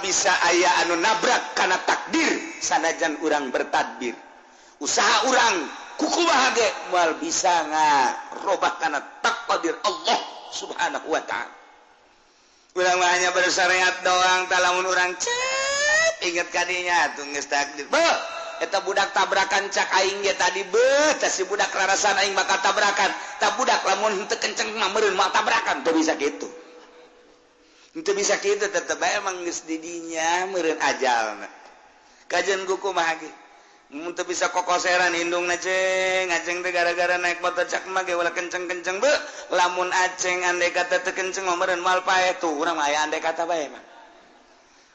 Moal bisa aya anu nabrak karena takdir, sanajan urang bertadbir, usaha urang kukumaha ge moal bisa ngarobah karena takdir Allah Subhanahu wa Ta'ala. Urang mah hanya bersyariat doang. Tah, lamun urang cep inget kadinya tuh, geus takdir. Beuh, eta budak tabrakan, cak aing ge tadi, beuh, tah si budak rarasan aing bakal tabrakan. Tah budak lamun henteu kenceng mah meureun moal tabrakan. Teu bisa kitu, henteu bisa kitu. Tetep bae emang geus di dinya meureun ajalna. Kajeun kumaha ge mun teu bisa kokoseran indungna, ceng aceng teh gara-gara naik motor, cak mah ge ulah kenceng-kenceng. Beuh, lamun aceng andai kata teu kenceng mah meureun moal paeh. Tuh, urang mah aya andai kata bae mah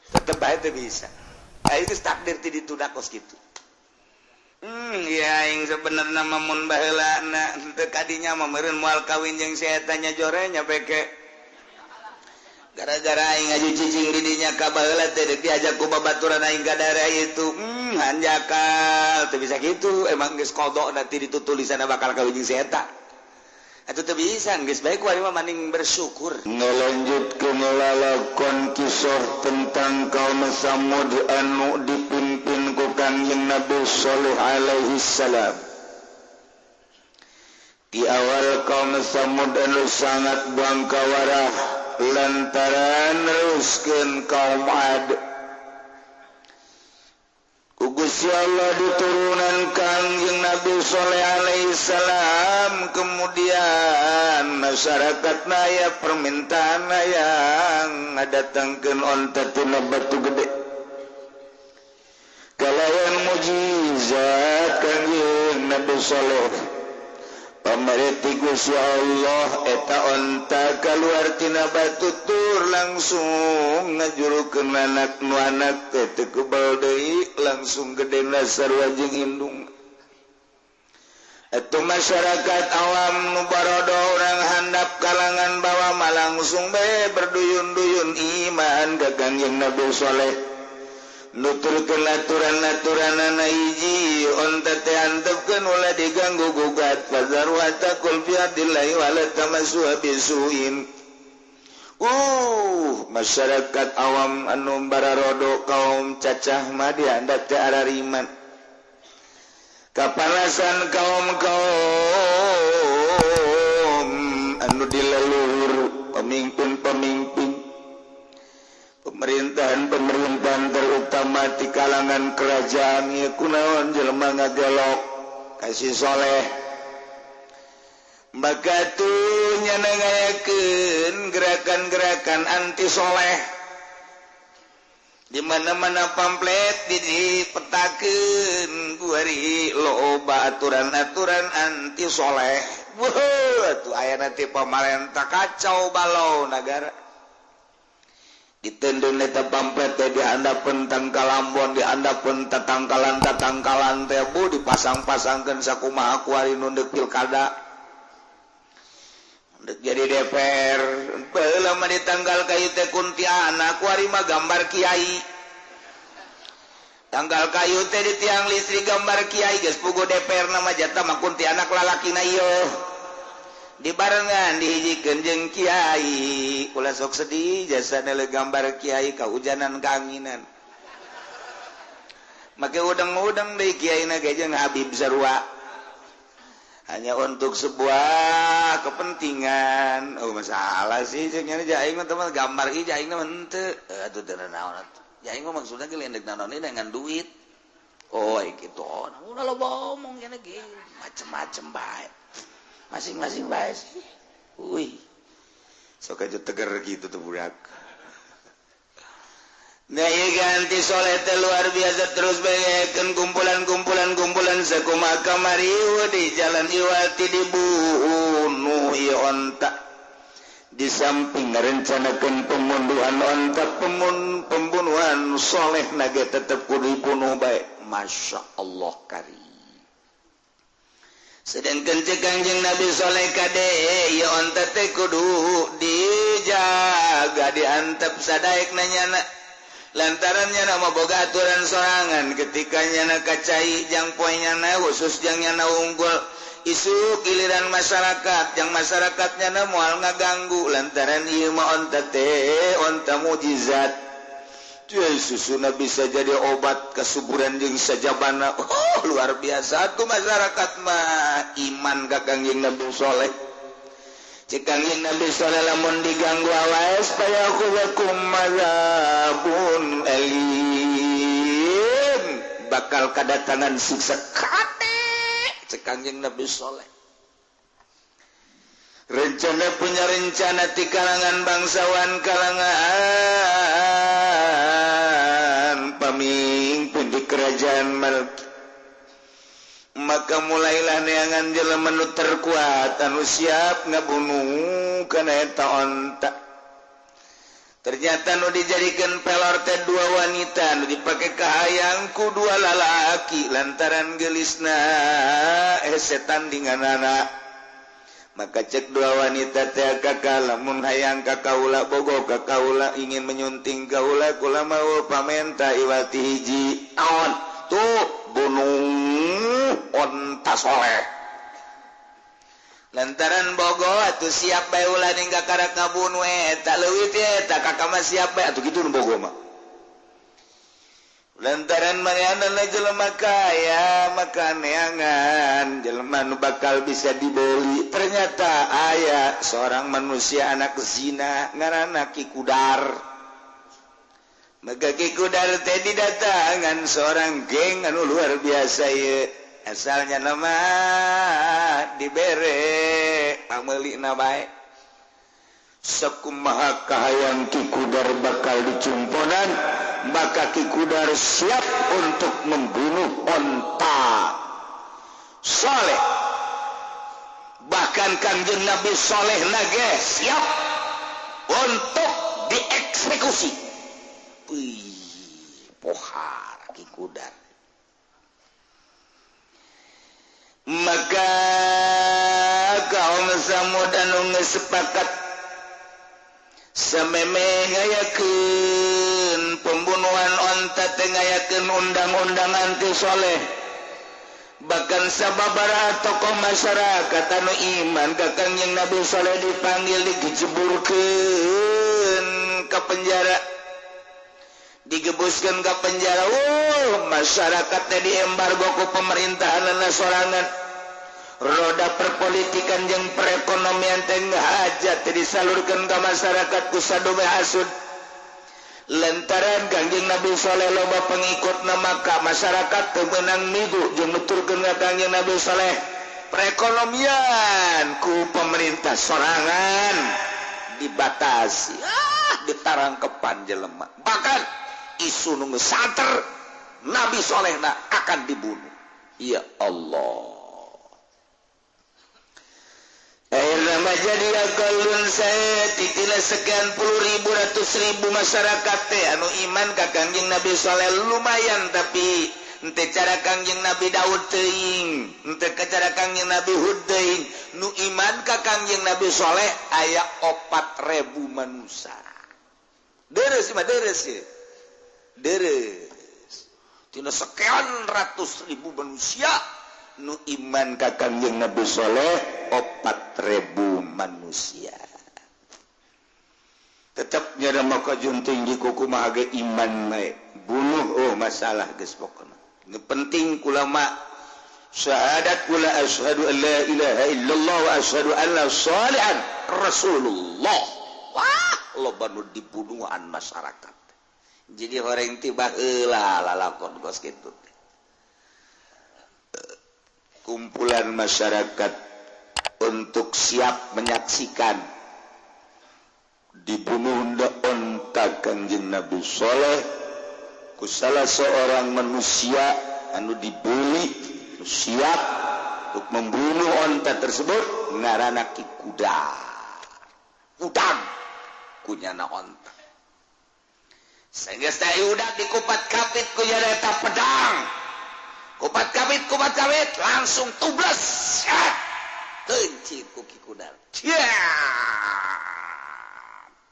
tetep bae teu bisa. Aya geus takdir ti ditu kos kitu. Ya aing sebenarnya mah mun baheula na teu kadinya mah meureun moal kawin jeung si eta nya, jore nya beke gara-gara aing ngaju cicing di dinya ka baheula teh deuk diajak ku babaturan aing ka daerah itu, hanjakal teu bisa kitu. Emang geus kodok nanti ditu tulisanna bakal kawin jeung si eta. Atuh teu bisa, geus bae ku mah maning bersyukur. Ngelanjutkeun lalakon kisah tentang kaum Samud anu dipimpin ku Kangjeng Nabi Shalih alaihi salam. Di awal kaum Samud anu sangat bangkawarah lantaran neruskeun kaum Ad. Ku Gusti Allah diturunan Kangjeng Nabi Shalih alaihi salam, kemudian masyarakat naya permintaan yang ngadatangkeun onta tina batu gede kalayan mujizat Kangjeng Nabi Shalih. Pamareti Gusti Allah eta onta keluar tina batu tur langsung ngajurukeun anak, nu anak teh teu kebal deui, langsung gedena sarua jeung indung. Itu masyarakat awam nu barodo, orang handap, kalangan bawah mah langsung bae berduyun-duyun iman ka Kangjeng Nabi Saleh. Nuturkeun aturan-aturanana, hiji, onta teh antepkeun, ulah diganggu gugat, fadzaruha ta'kul fi ardillahi wala tamassuha bisuin. Masyarakat awam anu bararodo, kaum cacah mah dihandap teh arariman kapanasan. Kaum-kaum anu di leluhur, pemimpin-pemimpin, pemerintahan-pemerintahan, terutama di kalangan kerajaan ieu, kunaon jelema ngagelok ka si Soleh? Maka tuh nyana ngayakeun gerakan-gerakan anti Soleh di mana-mana, pamflet dipetakeun kuari loba aturan-aturan anti Soleh. Wah, tuh aya nanti pamarentah kacau balau negara. Ditendun eta pamflet teh dihandapeun tangkalambon, dihandapeun tatangkalan tatangkalan teh, bu, dipasang-pasangkeun sakumaha kuari nu deuk pilkada, deuk jadi DPR. Baheula mah di tanggal kayu teh kuntianak, kuari mah gambar kiai. Tanggal kayu teh di tiang listrik gambar kiai. Geus puguh DPR nama jatah mah kuntianak lalakina ieu dibarengan dihijikeun jeung kiai. Ulah sok sedih, jasa nele gambar kiai kahujanan kaanginan, make udang-udang deui kiai na ge jeung Habib sarua, hanya untuk sebuah kepentingan. Oh, masalah sih jeung nya aing mah teman gambar ieu, aing mah henteu atuh teu naon atuh. Aing mah maksudna ge lain naon dengan duit. Oh, gitu. Oh, nah, udah lo ngomong gini ge macem-macem bae, masing-masing bae sih. Wih, sok aja tegar gitu tuh budak. Nah, iya, ganti Soleh teh luar biasa, terus bayakan kumpulan-kumpulan kumpulan sakumaha kamari di jalan iwati dibunuh ieu onta. Di samping merencanakan pembunuhan onta, pembunuhan Soleh nage tetep kudu dibunuh bae. Masya Allah karim. Sedangkan cek Kangjeng Nabi Soleh, kade ieu onta teh kudu dijaga, diantep sadaek nanyana, lantaran nyana mah boga aturan sorangan. Ketika nyana kacai jang poe nyana khusus, jang nyana unggul, isuk giliran masyarakat, yang masyarakatnya na moal ngaganggu, lantaran ieu mah onta teh onta mujizat. Susuna bisa jadi obat kesuburan jeung sajabana. Oh luar biasa tuh masyarakat mah iman ka Kangjeng Nabi Soleh. Cek Kangjeng Nabi Soleh lamun diganggu awas payakhudzakum madzabun alim, bakal kadatangan siksa kate. Cek Kangjeng Nabi Soleh. Rencana punya rencana di kalangan bangsawan, kalangan pemimpin di kerajaan Malki. Maka mulailah neangan jelema nu terkuat anu siap ngabunuh kana eta onta. Ternyata nu dijadikan pelor teh dua wanita, nu dipake kahayang ku dua lalaki lantaran geulisna setan dinganana. Maka cek dua wanita teh kakak lamun hayang ka kaula bogo ka kaula ingin menyunting kaula kula mau pamenta iwati hiji naon tuh bunuh onta soleh. Lantaran bogo atuh siap bae ulah ning kakarak ngabunuh eta leuwih teh eta kakak mah siap bae atuh kitu nu bogo mah. Lantaran manehna jelema kaya maka neangan jelema nu bakal bisa dibeli. Ternyata aya seorang manusia anak zina ngaranna Ki Kudar. Maka Ki Kudar teh didatangan seorang geng anu luar biasa ieu. Asalnya nama dibere pameulina bae. Sakumaha kahayang Ki Kudar bakal dicumponan, maka Ki Kudar siap untuk membunuh onta Soleh. Bahkan Kangjeng Nabi Soleh nage siap untuk dieksekusi. Wih, pohar Ki Kudar. Maka kaum Samud anu geus sepakat sameme ngayakeun pembunuhan onta teh ngayakeun undang-undang anti soleh. Bahkan sababaraha tokoh masyarakat anu iman ka Kangjeng Nabi Soleh dipanggil digejeburkeun ka penjara, digebuskeun ka penjara. Masyarakat teh diembargo ku pemerintahanna sorangan. Roda perpolitikan jeung perekonomian teh hajat teh disalurkeun ka masyarakat ku sadome hasud. Lantaran Kangjeng Nabi Soleh loba pengikutna maka masyarakat teu meunang migu jeung nuturkeun ka Kangjeng Nabi Soleh. Perekonomian ku pemerintah sorangan dibatasi, ditarangkepan jelema. Bahkan isu nu geus sater Nabi Solehna akan dibunuh. Ya Allah. Akhirnya jadi akalun saya titina sekian puluh ribu ratus ribu masyarakat teh anu iman ka Kangjeng Nabi Soleh lumayan, tapi ente cara Kangjeng Nabi Daud teuing, ente cara Kangjeng Nabi Hud teuing, nu iman ka Kangjeng Nabi Soleh aya 4.000 manusia. Deres mah deres ye. Deres. Tina sekian ratus ribu manusia nu iman ka Kangjeng Nabi Soleh 4.000 manusia. Tetap nyada maka junting di kuku mah ge iman bae. Bunuh oh masalah geus pokona. Nu penting kula mah syahadat kula asyhadu an la ilaha illallah wa asyhadu anna shalihan rasulullah. Wah, loba nu dibunuhan masyarakat. Jadi horeng tiba heula lalakon kos kitu. Kumpulan masyarakat untuk siap menyaksikan dibunuh onta Kangjeng Nabi Soleh ku salah seorang manusia anu dibeli siap untuk membunuh onta tersebut ngaranna Ki Kudar. Udang kunyana onta. Sehingga saya udah dikupat kapit kunyana eta pedang. Kupat kapit langsung tubles. Keunci ku Ki Kudar.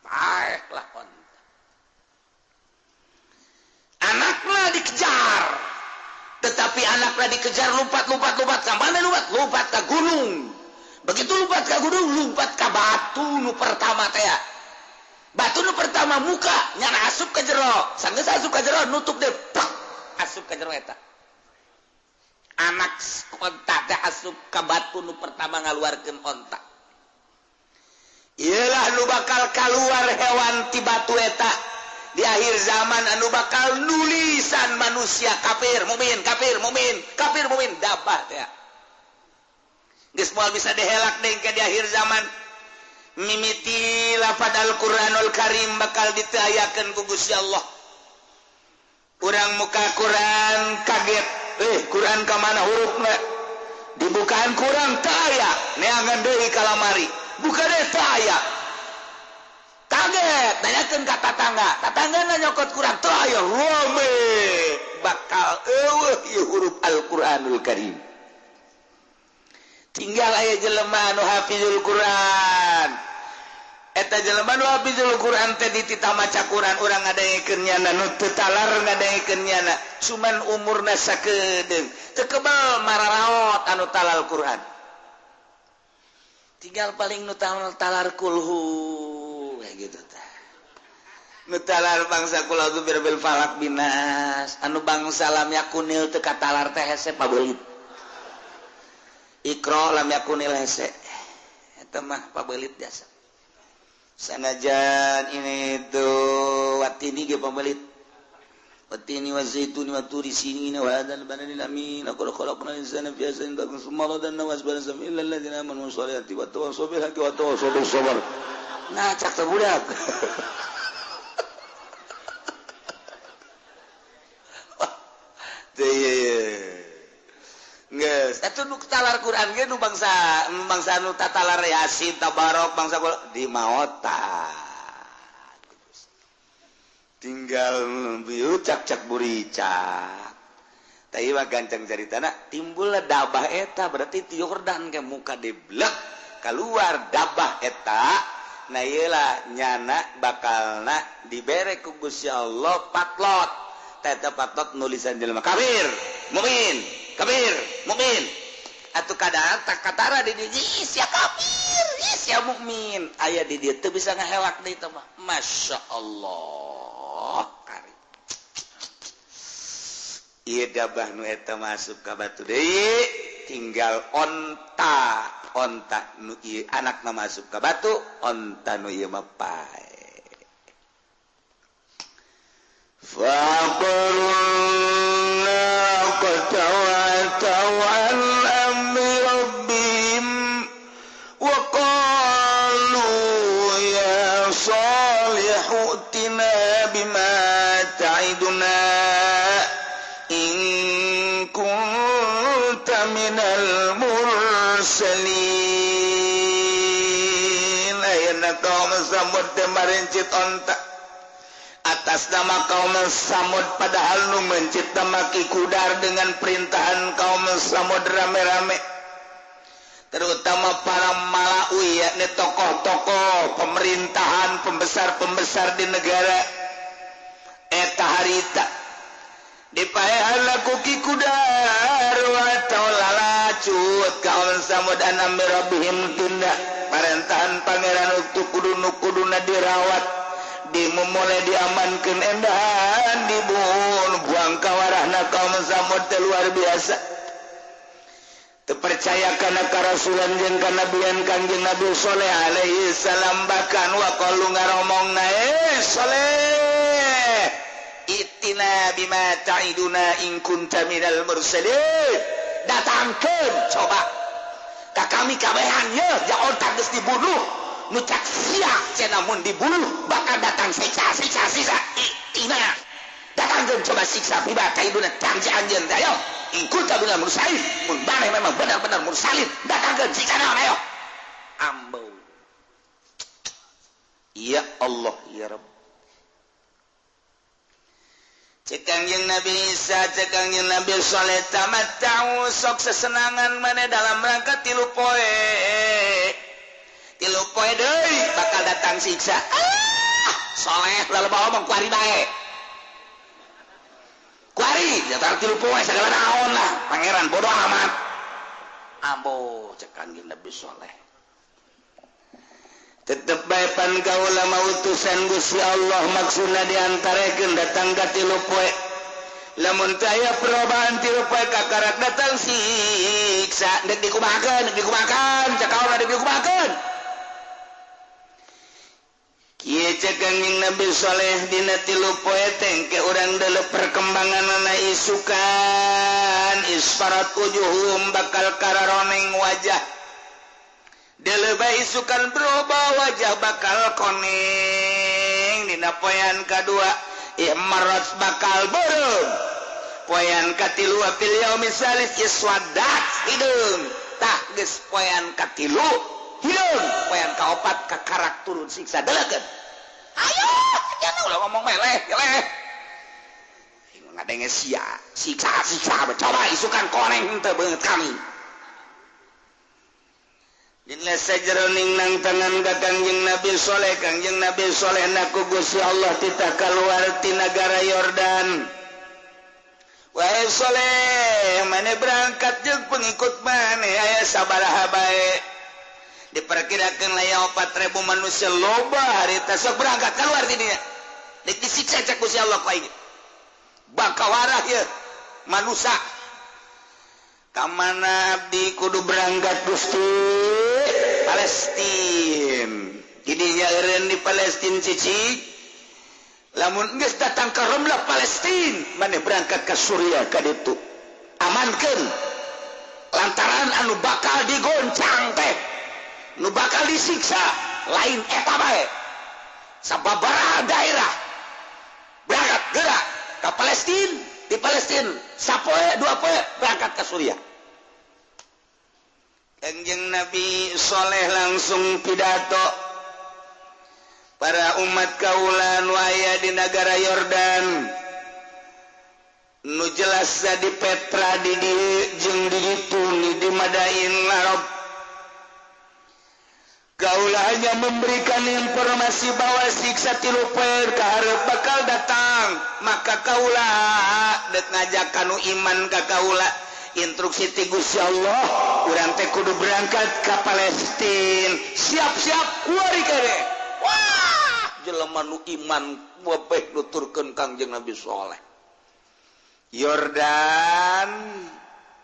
Paeh lah onta. Anaknya dikejar. Tetapi anaknya dikejar lompat ke mana lompat? Lompat ke gunung. Begitu lompat ke gunung, lompat ke batu nu pertama teh. Batu nu pertama pertama muka nyana asup ke jero, sanggeus asup ka jero nutup deh, plak, asup ka jero eta. Anak onta teh asup ka batu nu pertama ngaluarkeun onta. Iyalah nu bakal keluar hewan ti batu eta di akhir zaman anu bakal nulisan manusia kafir mukmin kafir mukmin kafir mukmin dabah teh. Geus moal bisa dihelak deui ke di akhir zaman. Mimiti lafad Al-Qur'anul Karim bakal diteayakeun ku Gusti Allah. Urang muka Quran kaget, Quran ka mana hurufna? Dibukaan Quran teu aya, neangan deui ka lamari. Buka deui teu aya. Kaget, nanyakeun ka tatangga. Tatanggana nyokot Quran teu aya, rame. Bakal eueuh ieu huruf Al-Qur'anul Karim. Tinggal aya jelema anu hafizul Quran. Eta jelema nu hafizul Quran teh dititah maca Quran urang ngadengekeun nyana nu teu talar ngadengekeun nyana cuman umurna sakedeung teu kebal mararaot anu talal Quran. Tinggal paling nu talar kulhu kayak gitu tah. Nu talar bangsa kul a'udzu birabbil falaq binas anu bangsa lam yakunil teu katalar teh hese pabelit. Iqra lam yakunil hese eta mah pabelit jasa. Sanajan ini tuh watini ge pabelit. Watini wa zaituni wa turi sinina wa hadzal baladil amin laqad khalaqnal insana fi ahsani taqwim tsumma radadnahu asfala safilin illa alladziina aamanu wassalihati wa tawassaw bil haqqi wa tawassaw bis sabr. Nah cak teh budak. Geus atuh nu talar Quran ge nu bangsa bangsa nu tatalar Yasin Tabarok bangsa di maota. Tinggal bieu cak-cak buricak. Tah ieu mah gancang caritana timbullah dabah eta berarti ti Yordan ke muka deblek keluar dabah eta. Nah ieu lah nyana bakalna dibere ku Gusti Allah patlot. Eta patlot nulisan jelema kafir, mukmin, kafir, mukmin. Atuh kadang tak katara di dieu sia kafir, sia mukmin. Aya di dieu teu bisa ngahelak deui teh mah. Masya Allah. Kari. Ieu dabah nu eta masuk ka batu deui, tinggal onta, onta nu ieu anakna masuk ka batu, onta nu ieu mah pae. فَعَقَرُوا النَّاقَةَ وَعَتَوْا عَنْ أَمْرِ رَبِّهِمْ وَقَالُوا يَا صَالِحُ ائْتِنَا بِمَا تَعِدُنَا إِن كُنتَ مِنَ الْمُرْسَلِينَ. Ayeuna kaum Samud teh marencit onta atas nama kaum Samud, padahal nu mencit nama Ki Kudar dengan perintahan kaum Samud rame-rame, terutama para malawi yakni tokoh-tokoh pemerintahan, pembesar-pembesar di negara eta harita dipaehan laku Ki Kudar atau lalacut kaum Samud anam rabbihim tunda parentahan pangeran untuk kudu kuduna dirawat dimulai diamankan endahan dibunuh buang kawarahna kaum Samud teh luar biasa. Terpercaya kana karasulan jeung kanabian Kangjeng Nabi Saleh alaihi salam, bahkan wa qalu ngaromongna Saleh itina bima ta'iduna in kunta minal mursalin, datangkeun coba ka kami kabehan ye ja onta geus dibunuh nu cak sia cenah mun dibunuh bakal datang siksa siksa siksa itina datangkeun coba siksa bima ta'iduna janji anjeun ayo in kunta minal mursalin, mun maneh memang benar-benar mursalin datangkeun siksa naon ayo ambo. Ya Allah ya Rabb. Cek Kangjeng Nabi Isa, cek Kangjeng Nabi Saleh, tamatta'u sok sesenangan maneh dalam rangka tilu poe. Tilu poe deui bakal datang siksa. Ah, Saleh lalu bawa omong kuari bae. Kuari, datang tilu poe sagala naon lah, pangeran bodoh amat. Ambo cek Kangjeng Nabi Saleh. Tetep bae pan kaula mah utusan Gusti Allah, maksudna diantarekeun datang ka 3 poe. Lamun teu aya perubahan 3 poe, kakarak datang siksa. Dek dikumahakeun, dek dikumahakeun, cek kaula, dek dikumahakeun. Kieu cek Kangjeng Nabi Soleh, dina 3 poe teh ke urang deuleu perkembanganana. Isukan isfarat wujuhum, bakal kararoneng wajah. Deuleu bae, isukan berubah wajah, bakal koneng. Dina poean kadua ihmarat, bakal beureum. Poean katilu fil yaumi salis iswadat, hideung. Tah, geus poean katilu hideung, poean kaopat kakarak turun siksa. Delekeun, ayo, jangan ulah ngomong meleh meleh ngadenge sia. Siksa, siksa, coba isukan koneng teu beungeut kami. Dina sajeroning nang tangan ka Kangjeng Nabi Soleh. Kangjeng Nabi Soleh na ku Gusti Allah titah keluar ti nagara Yordan. Wahai Soleh, maneh berangkat jeung pengikut maneh aya sabaraha bae, diperkirakan aya 4000 manusia, loba harita. Sok berangkat keluar di dinya, dek disiksa cek Gusti Allah ku aing, bakal warah ya manusia. Kamana abdi kudu berangkat, Gusti? Palestin. Didinya eureun di Palestin cicik. Lamun geus datang ke Romlah Palestin, maneh berangkat ke Suriah ka ditu, amankeun, lantaran anu bakal digoncang teh, nu bakal disiksa lain eta bae, sababaraha daerah. Berangkat gerak ke Palestin. Di Palestina sapoe 2 poe berangkat ke Suriah. Kanjeng Nabi Soleh langsung pidato, para umat kaula nu aya di negara Yordan, nu jelas di Petra di dieu jeung di ditu di Madain Arab, kaula hanya memberikan informasi bahwa siksa 3 poe kaharep bakal datang. Maka kaula dek ngajak kanu iman ka kaula, instruksi ti Gusti Allah, urang teh kudu berangkat ka Palestina, siap-siap kuari kene. Wah, jelema nu iman webeh nuturkeun Kangjeng Nabi Soleh. Yordan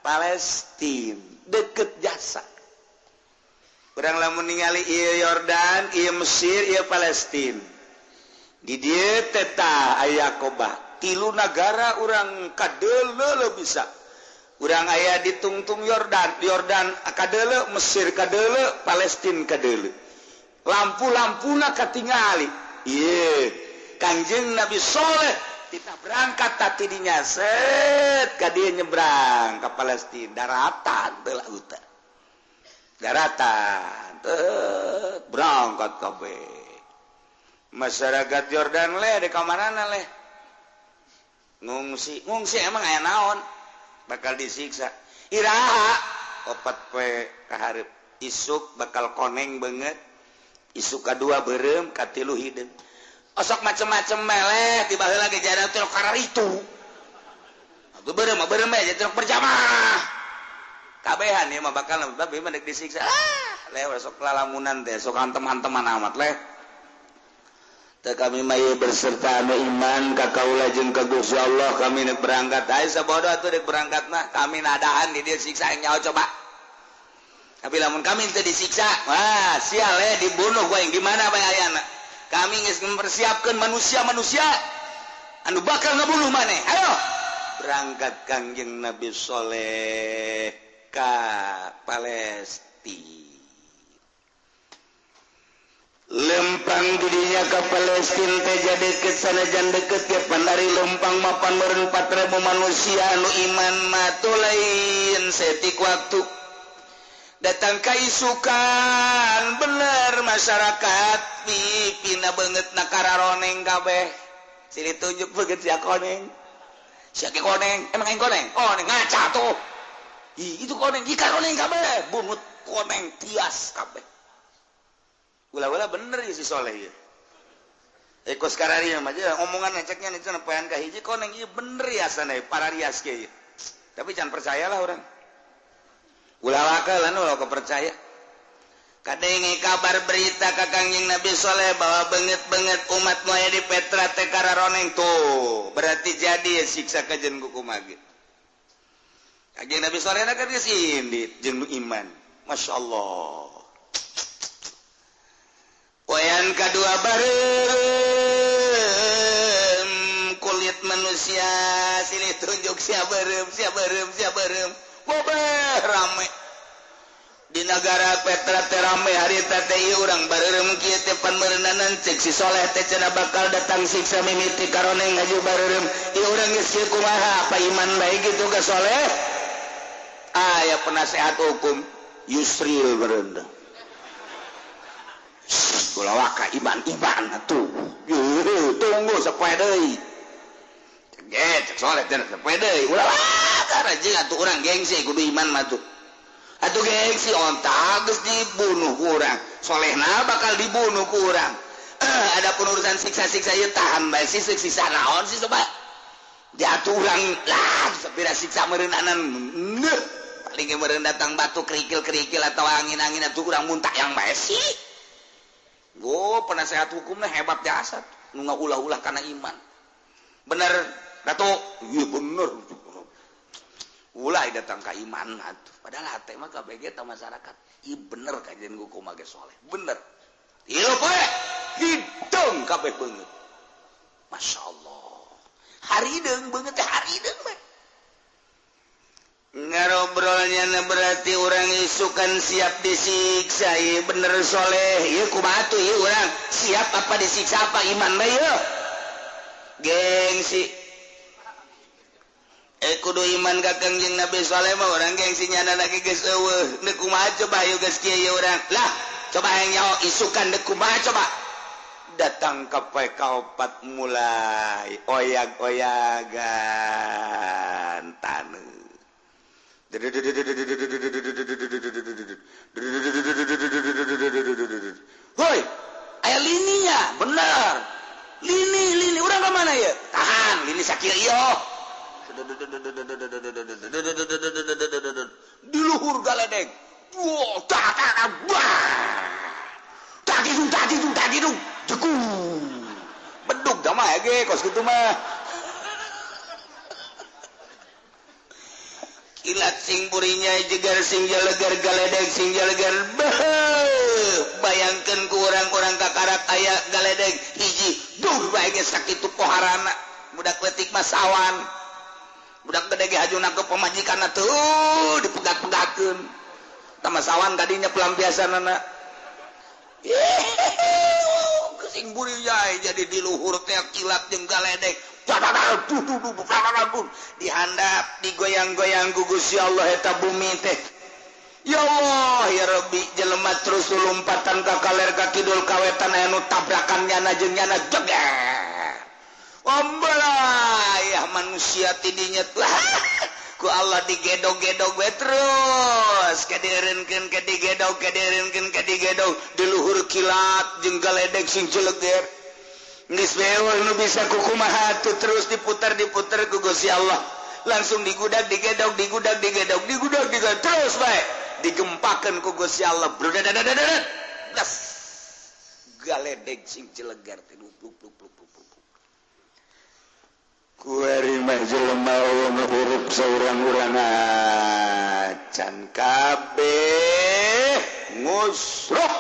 Palestina deket jasa. Urang lamun ningali ieu Yordan, ieu Mesir, ieu Palestina, di dieu teh tah aya Koba. Tilu nagara urang kadeuleu bisa. Urang aya di tungtung Yordan, Yordan kadeuleu, Mesir kadeuleu, Palestina kadeuleu, lampu-lampuna katingali. Ieu Kangjeng Nabi Soleh kita berangkat tadi dinya, set ka dieu, nyebrang ke Palestina, daratan teu lautan, daratan teu berangkat kabeh. Masyarakat Yordan leh di kamarana leh ngungsi, ngungsi. Emang aya naon bakal disiksa? Iraha 4 poe kaharep? Isuk bakal koneng banget, isuk kadua beureum, katilu hideung. Osok macem-macem meleh tiba heula ge jaran teh itu. Atuh beureum mah beureum bae, jadi berjamaah kabehan ieu mah bakal babi mah disiksa. Ah leh, sok lalamunan teh sok antem-anteman amat leh. Teu, kami mah ieu berserta anu iman ka kaula jeung ka Gusti Allah, kami nek berangkat. Ayo sabodo atuh dek berangkat mah, kami nadahan di dieu siksa yang nyawa coba. Tapi lamun kami teu disiksa, wah sial eh, dibunuh gua yang di mana bae ayana. Kami geus mempersiapkan manusia-manusia anu bakal ngebunuh maneh. Ayo berangkat. Kangjeng Nabi Soleh ka Palestina, lempang didinya ke Palestina teh deket, sanajan deket ke dari lempang mapan meureun 4000 manusia anu iman mah lain setik waktu. Datang ka isukan, bener masyarakat pipina banget na kararoneng kabeh. Sini tunjuk beget, sia koneng, sia koneng, emang aing koneng? Koneng ngaca tuh. Ih, itu koneng, ika koneng kabeh, bungut koneng tias kabeh. Ulah-ulah bener ya si Soleh ya. Eko sekarang ini aja omongan ngeceknya nih cenah poean kahiji koneng, ieu bener ya sana para rias ke. Tapi jangan percayalah orang. Ulah wakalan ulah kepercaya. Kadenge kabar berita ka Kangjeng Nabi Soleh bahwa beungeut-beungeut umat nu aya di Petra teh kararoneng tuh berarti jadi siksa kajen ku kumaha ge. Kangjeng Nabi Soleh na kan geus indit jeung nu iman. Masya Allah. Poean kadua bareureum kulit manusia silih tunjuk sia beureum sia beureum sia beureum. Bobeh rame. Di negara Petra teh rame harita teh ieu urang bareureum kieu teh pan meureunanan cek si Soleh teh cenah bakal datang siksa mimiti karoneng ngaju bareureum. Ieu urang geus kieu kumaha apa iman bae kitu ka Soleh? Aya penasehat hukum Yusril berendah. Ulah waka iman-iman atuh. Tunggu sapoe deui. Cek Soleh teh sapoe deui. Ulah waka rajin atuh urang gengsi kudu iman mah tuh. Atuh gengsi onta geus dibunuh ku urang. Solehna bakal dibunuh ku urang. Adapun urusan siksa-siksa ieu tahan bae sih siksa naon sih coba. Diatuh urang lah sapira siksa meureunanan. Neuh paling ge meureun datang batu kerikil-kerikil atau angin-angin atuh urang muntah yang bae sih. Go penasehat hukumnya hebat jasa nu ngaulah-ulah kana iman. Bener Datuk? Iya bener. Ulah datang ka iman atuh. Padahal hate mah kabeh ta masyarakat. Ieu bener kajian hukum ge soleh. Bener. Ieu poe hidung kabeh beungeut. Masya Allah. Harideung beungeut teh harideung we. Ngarobrolnya berarti orang isukan siap disiksa. Ieu bener soleh. Ieu kumaha tuh ieu urang siap apa disiksa apa iman bae ieu. Gengsi. Kudu iman ka Kangjeng Nabi Soleh mah urang gengsi nyana lagi geus eueuh. Deuk kumaha coba ieu geus kieu ieu urang. Lah, coba hayang nyaho isukan deuk kumaha coba. Datang ka poe kaopat mulai oyag-oyagan taneuh. Hoi, aya lininya, bener. Lini, lini, urang ka mana ieu? Tahan, lini sakieu ieu. Di luhur galedeg. Wah, tak tak bah. Tak hidung, tak hidung, tak hidung. Jegung. Bedug da mah ge kos kitu mah. Kilat sing burinya jegar sing jalegar galedeg sing jalegar. Bayangkeun ku urang-urang kakarak aya galedeg hiji duh bae ge sakitu poharana. Budak leutik mah sawan. Budak gede ge hajuna ke pamajikanna tuh dipegat-pegatkeun. Tah mah sawan tadinya pelampiasanana. Sing burinya jadi di luhur teh kilat jeung galedeg. Dihandap digoyang-goyang ku Gusti Allah eta bumi teh. Ya Allah ya Rabbi jelema terus lompatan ka kaler ka kidul ka wetan aya nu tabrakan nyana jeung nyana jeger. Ombelah manusia tidinya tuh ku Allah digedog-gedog we terus kadieureunkeun kadigedog kadieureunkeun kadigedog di luhur kilat jeung galedeg sing jeleger. Geus beul nu bisa kukumaha tuh terus diputar-diputar ku Gusti Allah. Langsung digudag digedog digudag digedog digudag digedog terus bae digempakeun ku Gusti Allah. Brudadadadadad. Das. Galedeg sing jeleger teh lup lup lup lup. Kuari mah jelema eueuh hirup saurang-urang acan kabeh ngusruh.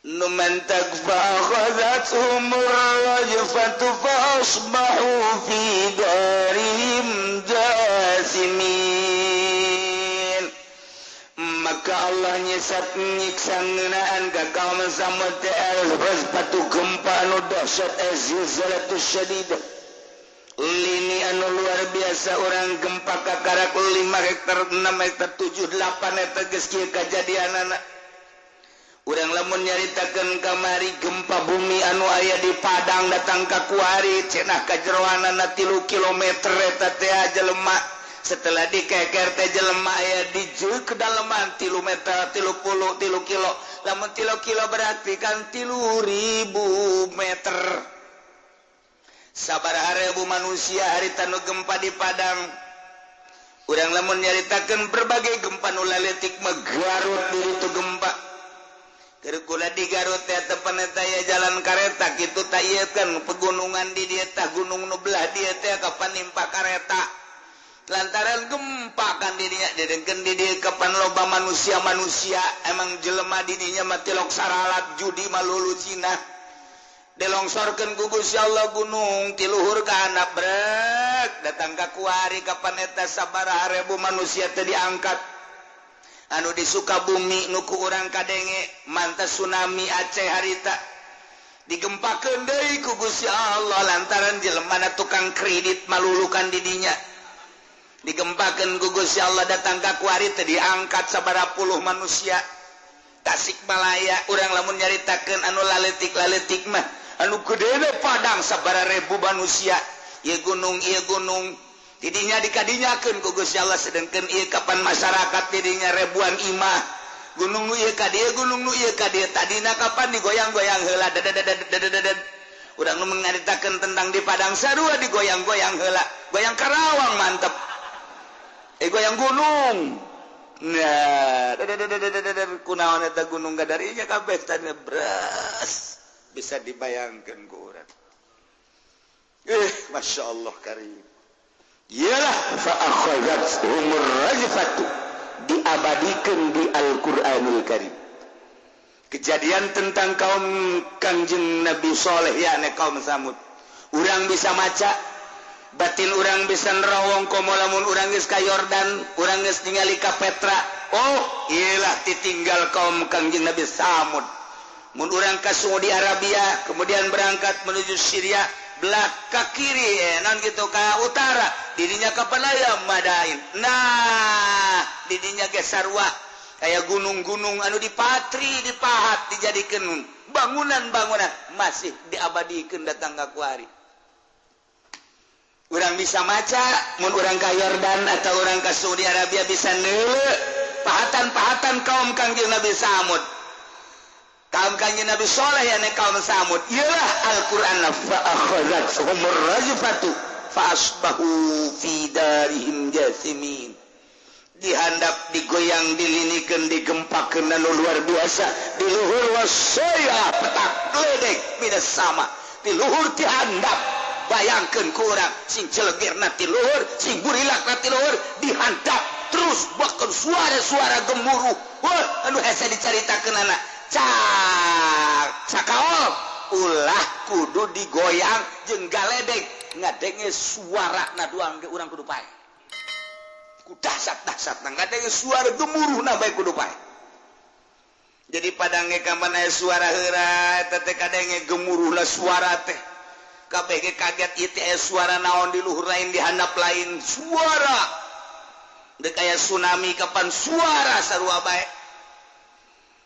Nu mantak fa akhadhathum rajfatu fa asbahu fi darihim jasimin. Maka Allah nyesat nyiksa ngeunaan ka kaum Samud teh al-rajfatu gempa anu dahsyat az-zilzalatu syadidah. Lini anu luar biasa orang gempa kakarak 5 hektar 6 hektar 7 8 hektar geus kieu kajadianana. Urang lamun nyaritakeun kamari gempa bumi anu aya di Padang datang ka kuari cenah kajeroanana 3 kilometer eta teh jelema. Setelah dikeker teh jelema aya di kedalaman 3 meter 30 3 kilo. Lamun 3 kilo berarti kan 3.000 meter. Sabaraha ribu manusia harita nu gempa di Padang. Urang lamun nyaritakeun berbagai gempa nu laletik mah Garut di ditu gempa. Keur kula di Garut teh tepan eta aya jalan kareta kitu tah ieu kan pegunungan di dieu tah gunung nu belah dieu teh kapan nimpa kareta. Lantaran gempa kan didinya didengkeun di dieu kapan loba manusia-manusia emang jelema di dinya mah tilok saralat judi malulu Cina. Dilongsorkeun ku Gusti Allah gunung ti luhur ka handap brek datang ka kuari kapan eta sabaraha ribu manusia teh diangkat. Anu di Sukabumi nu ku urang kadenge mantas tsunami Aceh harita digempakeun deui ku Gusti Allah lantaran jelemana tukang kredit malulukan di dinya. Digempakeun ku Gusti Allah datang ka kuari teh diangkat sabaraha puluh manusia. Tasikmalaya urang lamun nyaritakeun anu laletik-laletik mah anu gedena Padang sabaraha ribu manusia ieu gunung tidinya dikadinyakeun ku Gusti Allah sedengkeun ieu kapan masyarakat tidinya ribuan imah gunung nu ieu ka dieu gunung nu ieu ka dieu tadina kapan digoyang-goyang heula dadadadadadadad urang nu nyaritakeun tentang di Padang sarua digoyang-goyang heula goyang Karawang mantep goyang gunung. Nah dadadadadadad kunaon eta gunung gadarinya kabeh tadina beres bisa dibayangkan ku urang. Masya Allah karim. Iyalah fa akhadhathumur rajfatu diabadikan di Al-Qur'anul Karim. Kejadian tentang kaum Kangjeng Nabi Soleh yakni kaum Samud. Urang bisa maca, batin urang bisa nerawong komo lamun urang geus ka Yordan, urang geus ningali ka Petra. Oh, iyalah ditinggal kaum Kangjeng Nabi Samud. Mun urang ka Saudi Arabia, kemudian berangkat menuju Syria, belah ke kiri, non gitu ke utara, didinya kapan aya Madain. Nah, didinya ge sarua kaya gunung-gunung anu dipatri, dipahat, dijadikeun bangunan-bangunan masih diabadikeun datang ka kuari. Urang bisa maca, mun urang ka Yordan atau urang ka Saudi Arabia bisa neuleuh pahatan-pahatan kaum Kangjeng Nabi Samud. Kaum Kangjeng Nabi Soleh yang kaum Samud. Iyalah Al-Qur'an fa akhadhathumur rajfatu fa asbahu fi darihim jathimin. Dihandap, digoyang, dilinikeun, digempakeun anu luar biasa, di luhur wasaya petak gledek minas sama, di luhur dihandap. Bayangkeun ku urang sing celegirna ti luhur, sing burilakna ti luhur, dihandap terus bahkan suara-suara gemuruh. Wah, anu hese dicaritakeun anak. Cak cakaol ulah kudu digoyang jeung galedek ngadenge suara na doang ge urang kudu pae ku dahsyat-dahsyatna ngadenge suara gemuruhna bae kudu pae. Jadi Padang ge kapan aya suara heura eta teh kadenge gemuruhna suara teh kabeh ge kaget ieu teh aya suara naon di luhur lain di handap lain suara deuk aya tsunami kapan suara sarua bae.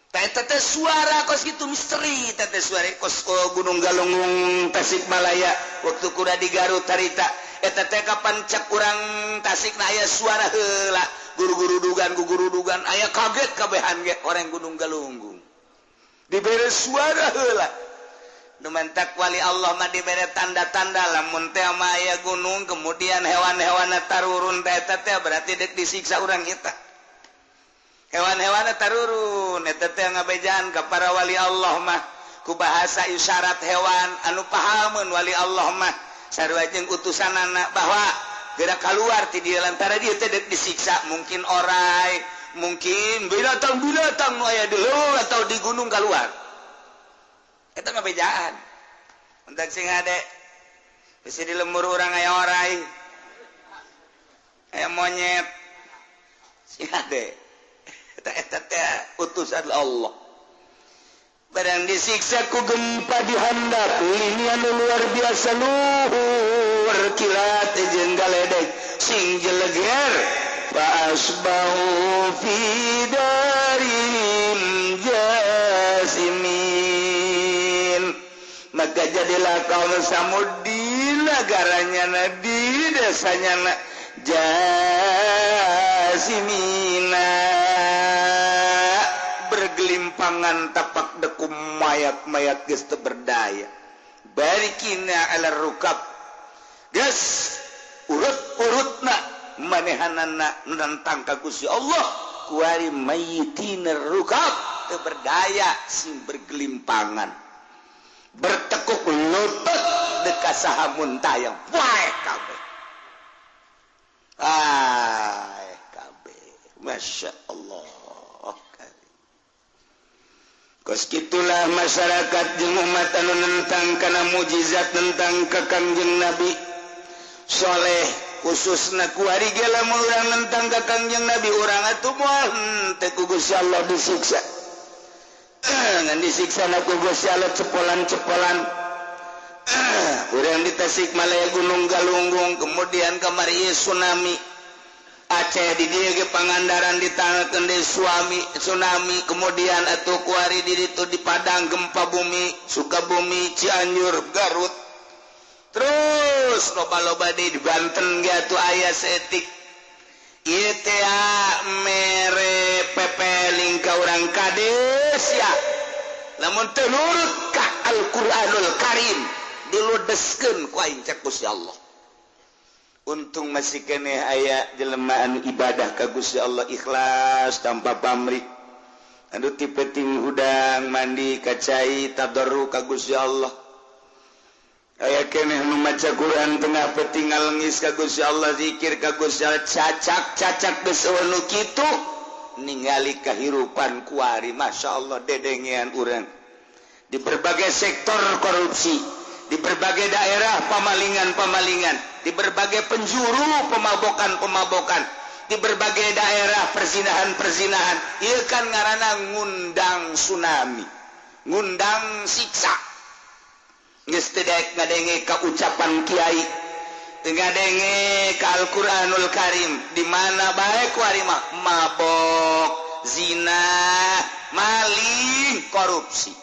Tete suara kos gitu misteri tete suara kos Gunung Galunggung Tasikmalaya waktu kuda di Garut harita eta teh kapan cek urang Tasik na aya suara heula guru-guru dugan aya kaget kabehan ge orang Gunung Galunggung dibere suara heula nu mantak wali Allah mah dibere tanda-tanda lamun teh mah aya gunung kemudian hewan-hewan tarurun teh eta teh berarti deuk disiksa urang eta. Hewan-hewan tarurun eta teh ngabejaan ka para wali Allah mah ku bahasa isyarat hewan anu pahameun wali Allah mah sarua jeung utusanana bahwa geura kaluar ti dieu lantaran dieu teh deuk disiksa mungkin orai mungkin binatang-binatang nu aya di leuweung atau di gunung kaluar eta ngabejaan entak sing hade bisi di lembur urang aya orai aya monyet sing hade eta teh utusan Allah. Barang disiksa ku gempa dihandap ini anu luar biasa luhur kilat jeung galedek sing jeleger fa asbahu fi darihim jasimin. Maka jadilah kaum Samud di negaranya na di desanya na jasimina bergelimpangan tapak dekum mayat-mayat geus teu berdaya. Barikina ala rukab geus urut-urutna Manehanana nentang ka Gusti Allah kuari mayyitina rukab teu berdaya sing bergelimpangan bertekuk lutut dekat saha muntayang wae kabeh ah kabeh Masya Allah. Kos kitulah masyarakat jeung umat anu nentang kana mujizat nentang ka Kangjeng Nabi Soleh khususna kuari ge lamun urang nentang ka Kangjeng Nabi urang atuh moal henteu ku Gusti Allah disiksa. Ngan disiksana ku Gusti Allah cepolan-cepolan. Urang di Tasikmalaya Gunung Galunggung kemudian kamari tsunami. Aceh di dieu ge Pangandaran ditangkeun deui suami tsunami kemudian atuh kuari di ditu di Padang gempa bumi Sukabumi Cianjur Garut terus loba-loba deui di Banten ge atuh aya saeutik ieu teh mere pepeling ka urang kades ya lamun teu nurut ka Al-Qur'anul Karim diludeskeun ku aing cek Gusti Allah. Untung masih keneh aya jelema anu ibadah ka Gusti Allah ikhlas tanpa pamrih. Anu ti peuting hudang mandi ka cai tadarru ka Gusti Allah. Aya keneh nu maca Quran tengah peuting ngalengis ka Gusti Allah zikir ka Gusti Allah cacak-cacak geus eueuh nu kitu ningali kahirupan kuari Masya Allah dedengean urang di berbagai sektor korupsi, di berbagai daerah pemalingan-pemalingan, di berbagai penjuru pemabokan-pemabokan, di berbagai daerah perzinahan-perzinahan. Ieu kan ngaranna ngundang tsunami, ngundang siksa. Geus teu daek ngadenge ka ucapan kiai, teu ngadenge ka Al-Qur'anul Karim, di mana bae kuari mah mabok, zina, maling, korupsi.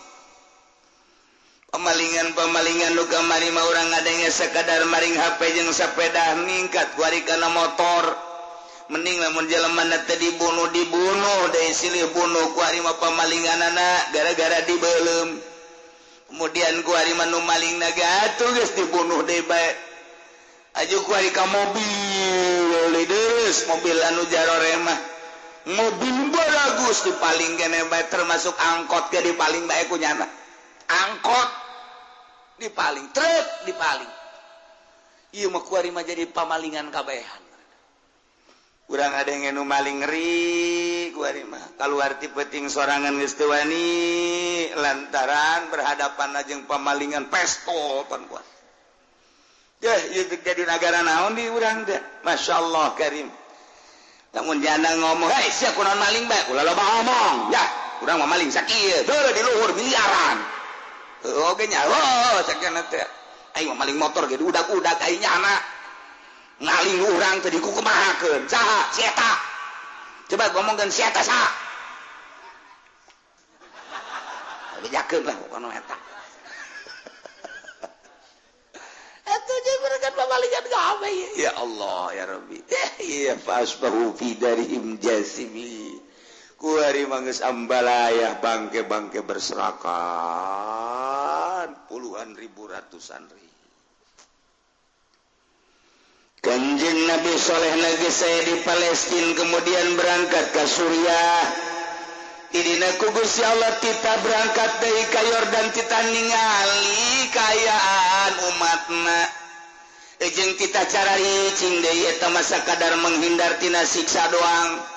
Pemalingan-pemalingan nu kamari mah urang ngadenge sakadar maring HP jeung sepeda ningkat kuari kana motor. Mending lamun jelema teh dibunuh deui silih bunuh kuari mah pemalinganana gara-gara dibeuleum. Kemudian kuari mah nu malingna ge atuh geus dibunuh deui bae. Aju kuari ka mobil deus mobil anu jarore mah. Mobil baragus dipaling keneh bae termasuk angkot ge dipaling bae ku nyana. Angkot dipaling, truk dipaling. Ieu mah kuari mah jadi pamalingan kabehan. Urang ada nu maling ngeri kuari mah. Kaluar ti peuting sorangan geus teu wani lantaran berhadapan jeung pamalingan pestol pan kuat. Deh ieu jadi nagara naon di urang teh. Masyaallah karim. Lamun jana ngomong, "Hei, sia kunaon maling bae?" Ulah loba ngomong. Ya, urang mah maling sakieu, deuh di luhur miliaran. Oke nya, oh sakieu teh. Aing mah maling motor ge udag-udag aing nyana. Ngaling urang teh dikukumahakeun. Saha? Si eta. Coba ngomongkeun si eta saha? Bejakeun lah pokona eta. Atuh jeung mereka pamalingan kabeh. Ya Allah ya Rabbi. Ya fasbahu fi darihim jasimi. Kuari mah geus ambalayah bangke-bangke berserakan puluhan ribu ratusan ribu. Kanjeng Nabi Soleh geus saya di Palestina kemudian berangkat ke Suriah. Idina ku Gusti Allah tita berangkat deui ka Yordan tita ningali kaayaan umatna. Jeung tita cararicing deui eta mah sakadar menghindar tina siksa doang.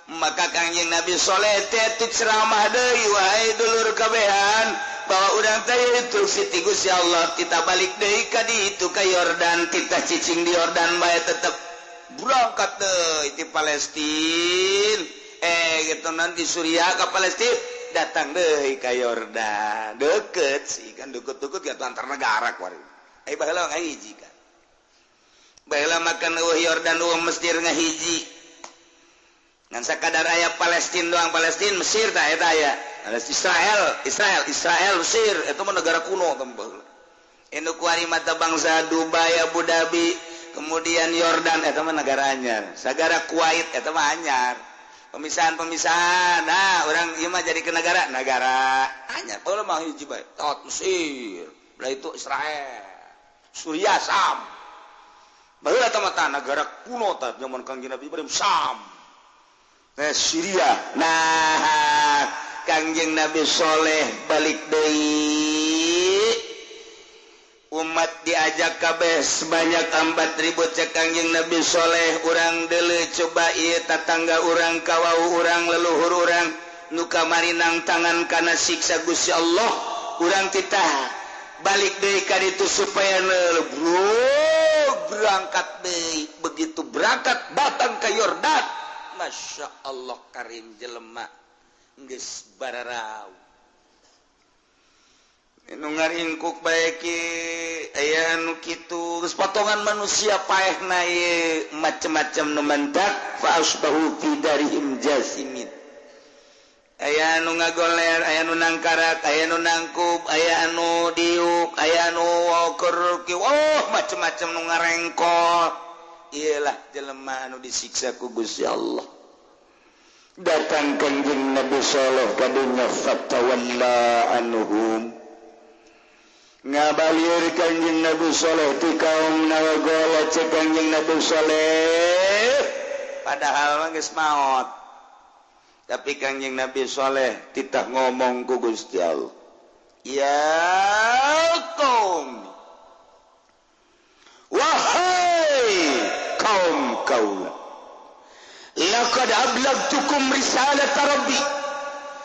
Maka Kangjeng Nabi Soleh teh ceramah deui wahai dulur kabehan bahwa urang teh instruksi ti Gusti Allah kita balik deui ka ditu ka Yordan kita cicing di Yordan bae tetep berangkat deui ti Palestina gitu nanti Suriah ka Palestina datang deui ka Yordan deket sih kan deket-deket gitu antar negara kuari baheula ngahiji kan baheula makan eueuh Yordan eueuh Mesir ngahiji ngan sakadar aya Palestina doang Palestina Mesir tah eta aya Israel Israel Israel Mesir eta mah negara kuno tembel Induk kuari mata bangsa Dubai Abu Dhabi kemudian Yordan eta mah negara anyar sagara Kuwait eta mah anyar pemisahan-pemisahan nah urang ieu mah jadi ke negara negara anyar baheula mah hiji bae tot Mesir belah itu Israel Suriah Sam Baheula tah mah negara kuno tah zaman Kangjeng Nabi Ibrahim Syam. Syria. Nah, Kangjeng Nabi Soleh balik deui. Umat diajak kabeh sebanyak 4.000 cek Kangjeng Nabi Soleh urang deuleu coba ieu tatangga urang kawau urang leluhur urang nu kamari nangtangan kana siksa Gusti Allah urang titah balik deui ka ditu supaya berangkat deui. Begitu berangkat datang ke Yordan, Masya Allah karim jelema geus bararau nu ngaringkuk bae ki aya nu kitu geus potongan manusia paehna ieu macem-macem nu mendak fa asbahu fi darihim jasimin. Aya anu ngagoler, aya anu nangkarat, aya anu nangkub, aya anu diuk, aya anu keur, oh macem-macem nu ngarengkol. Iyalah jelema anu disiksa ku Gusti Allah. Datang Kangjeng Nabi Saleh ka dunya fatawalla anhum. Ngabalir Kangjeng Nabi Saleh ti kaum nagola cek Kangjeng Nabi Saleh padahal mah geus maot. Tapi Kangjeng Nabi Saleh titah ngomong ku Gusti Allah. Ya kaum, wahai kaum kaula, laqad ablagtukum risalata rabbi.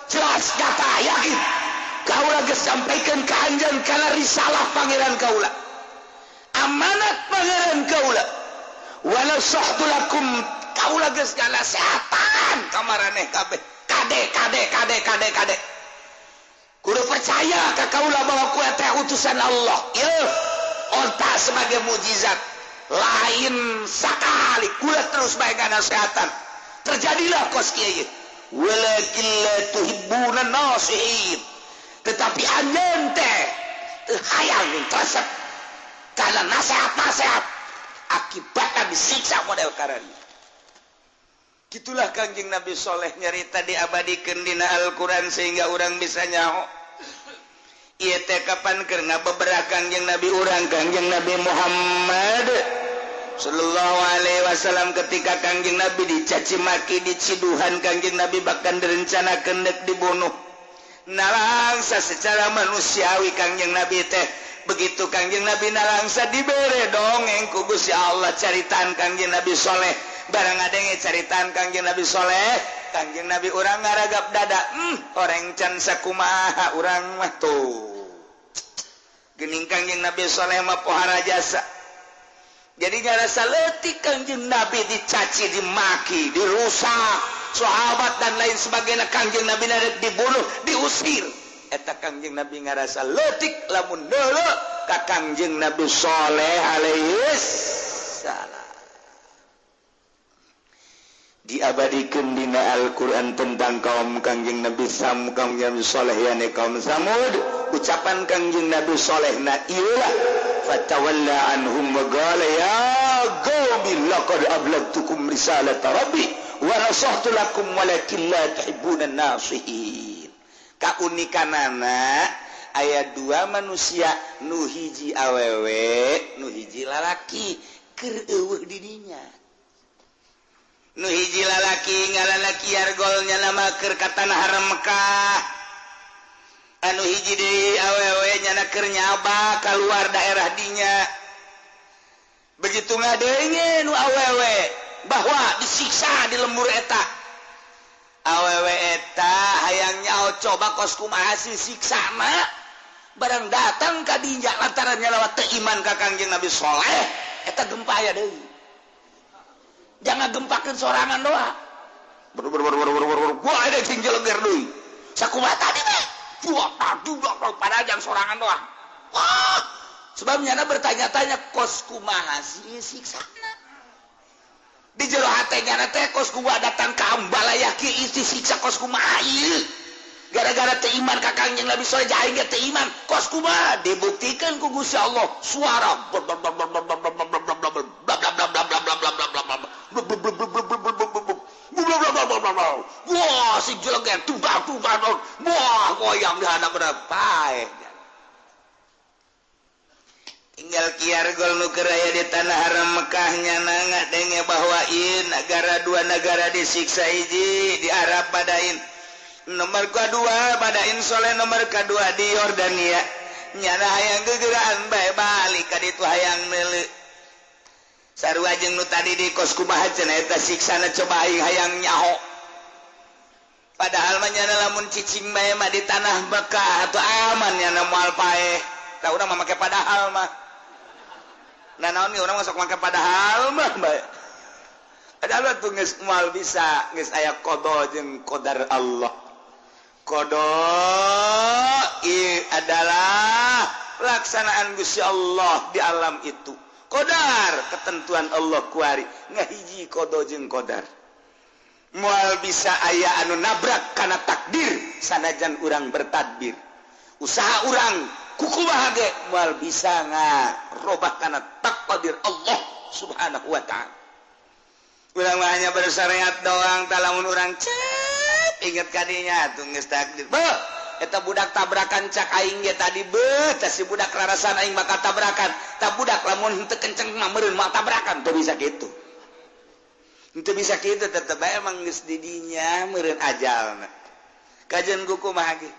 Jelas kata yakin kaula geus sampaikan ka anjeun kana risalah pangeran kaula, amanat pangeran kaula, wa nasahtu lakum kaula geus ngasehatan ka maraneh kabeh. Kade kade kade kade kade kudu percaya ka kaula bahwa kue teh utusan Allah. Ieu onta sebagai mujizat lain sakali kula terus bae ngasehatan. Terjadilah kos kieu walakin la tuhibbuna nasihin, tetapi anjeun teh teu hayang resep kana nasihat-nasihat, akibatna disiksa model kararieu. Gitulah Kangjeng Nabi Soleh nyarita diabadikeun dina Al-Qur'an sehingga urang bisa nyaho. Ieu teh kapan keur ngabeberah Kangjeng Nabi urang Kangjeng Nabi Muhammad sallallahu alaihi wasallam ketika Kangjeng Nabi dicaci maki, diciduhan Kangjeng Nabi bahkan direncanakeun deuk dibunuh. Nalangsa secara manusiawi Kangjeng Nabi teh begitu Kangjeng Nabi nalangsa dibere dongeng ku Gusti Allah caritaan Kangjeng Nabi Soleh. Barang adenge caritaan Kangjeng Nabi Soleh, Kangjeng Nabi urang ngaragap dada, orang can sakumaha urang mah tuh. Geuning Kangjeng Nabi Soleh mah pohara jasa. Jadi ngarasa leutik Kangjeng Nabi dicaci, dimaki, dirusak, sahabat dan lain sebagainya Kangjeng Nabi narek dibunuh, diusir. Eta Kangjeng Nabi ngarasa leutik lamun deuleu ka Kangjeng Nabi Soleh alaihi salam. Diabadikeun dina Al-Qur'an tentang kaum Kangjeng Nabi Sam, Kangjeng Nabi Soleh yani kaum Samud. Ucapan Kangjeng Nabi Soleh na iyalah fatawalla anhum wa qala ya qaumi laqad ablagtukum risalata rabbi wa nasahtu lakum walakin la tuhibbuna nasihin. Kaunikanana aya dua manusia, nu hiji awewe nu hiji lalaki, keur eueuh didinya. Nu hiji lalaki ngaranna Kiargol nyana keur ka tanah haram Mekah, anu hiji deui awewe nyana keur nyaba kaluar daerah dinya. Begitu ngadenge nu awewe bahwa disiksa di lembur eta, awewe eta hayang nyaho coba kos kumaha sih siksana. Barang datang ka dinya lantaran nyalawa teu iman ka Kangjeng Nabi Soleh, eta gempa aya deui. Jangan gempakeun sorangan doa. Gua ada sing jeleger deui. Sakumaha tadi teh? Gua aduh padahal jang sorangan doa. Wah, sebab nyana bertanya-tanya kos kumaha sih siksana. Di jero hate nyana teh kos kumaha datang ka Ambalaya ki isi siksa kos kumaha ieu. Gara-gara teu iman ka Kangjeng Nabi Soleh aing ge teu iman. Kos kumaha dibuktikan ku Gusti Allah suara bla bla bla bla bla bla bla bla bla bla bla bla bla bla bla bla. Wah, si jeleger tubang tubang, wah goyang di hadap berapa? Tinggal kiar gol nu keur aya di tanah haram Mekah nyana ngadenge bahwa ieu nagara dua nagara disiksa hiji di Arab Badain. Nomor kedua Badain Soleh, nomor kedua di Yordania. Nyana hayang gegeraan bae balik ka ditu hayang meuleuh. Sarua jeung nu tadi di kos kumaha cenah eta siksana coba aing hayang nyaho. Padahal mah nyana lamun cicing bae mah di tanah Mekah atuh aman nyana moal paeh. Tah urang mah make padahal mah. Nah naon ge urang mah sok make padahal mah bae. Padahal atuh geus moal bisa, geus aya qada jeung qadar Allah. Qada ieu adalah pelaksanaan Gusti Allah di alam itu. Qadar ketentuan Allah kuari ngahiji qada jeung qadar. Moal bisa aya anu nabrak kana takdir sanajan urang bertadbir. Usaha urang kukumaha ge moal bisa ngarobah kana takdir Allah Subhanahu wa ta'ala. Urang mah hanya bersyariat doang, tah lamun urang cep inget kadinya atuh geus takdir. Beuh, eta budak tabrakan cak aing ge tadi beuh, tah si budak rarasan aing bakal tabrakan. Tah budak lamun henteu kenceng mah meureun moal tabrakan, teu bisa kitu. Henteu bisa kitu tetep bae emang geus di dinya meureun ajalna. Kajian kumaha ge?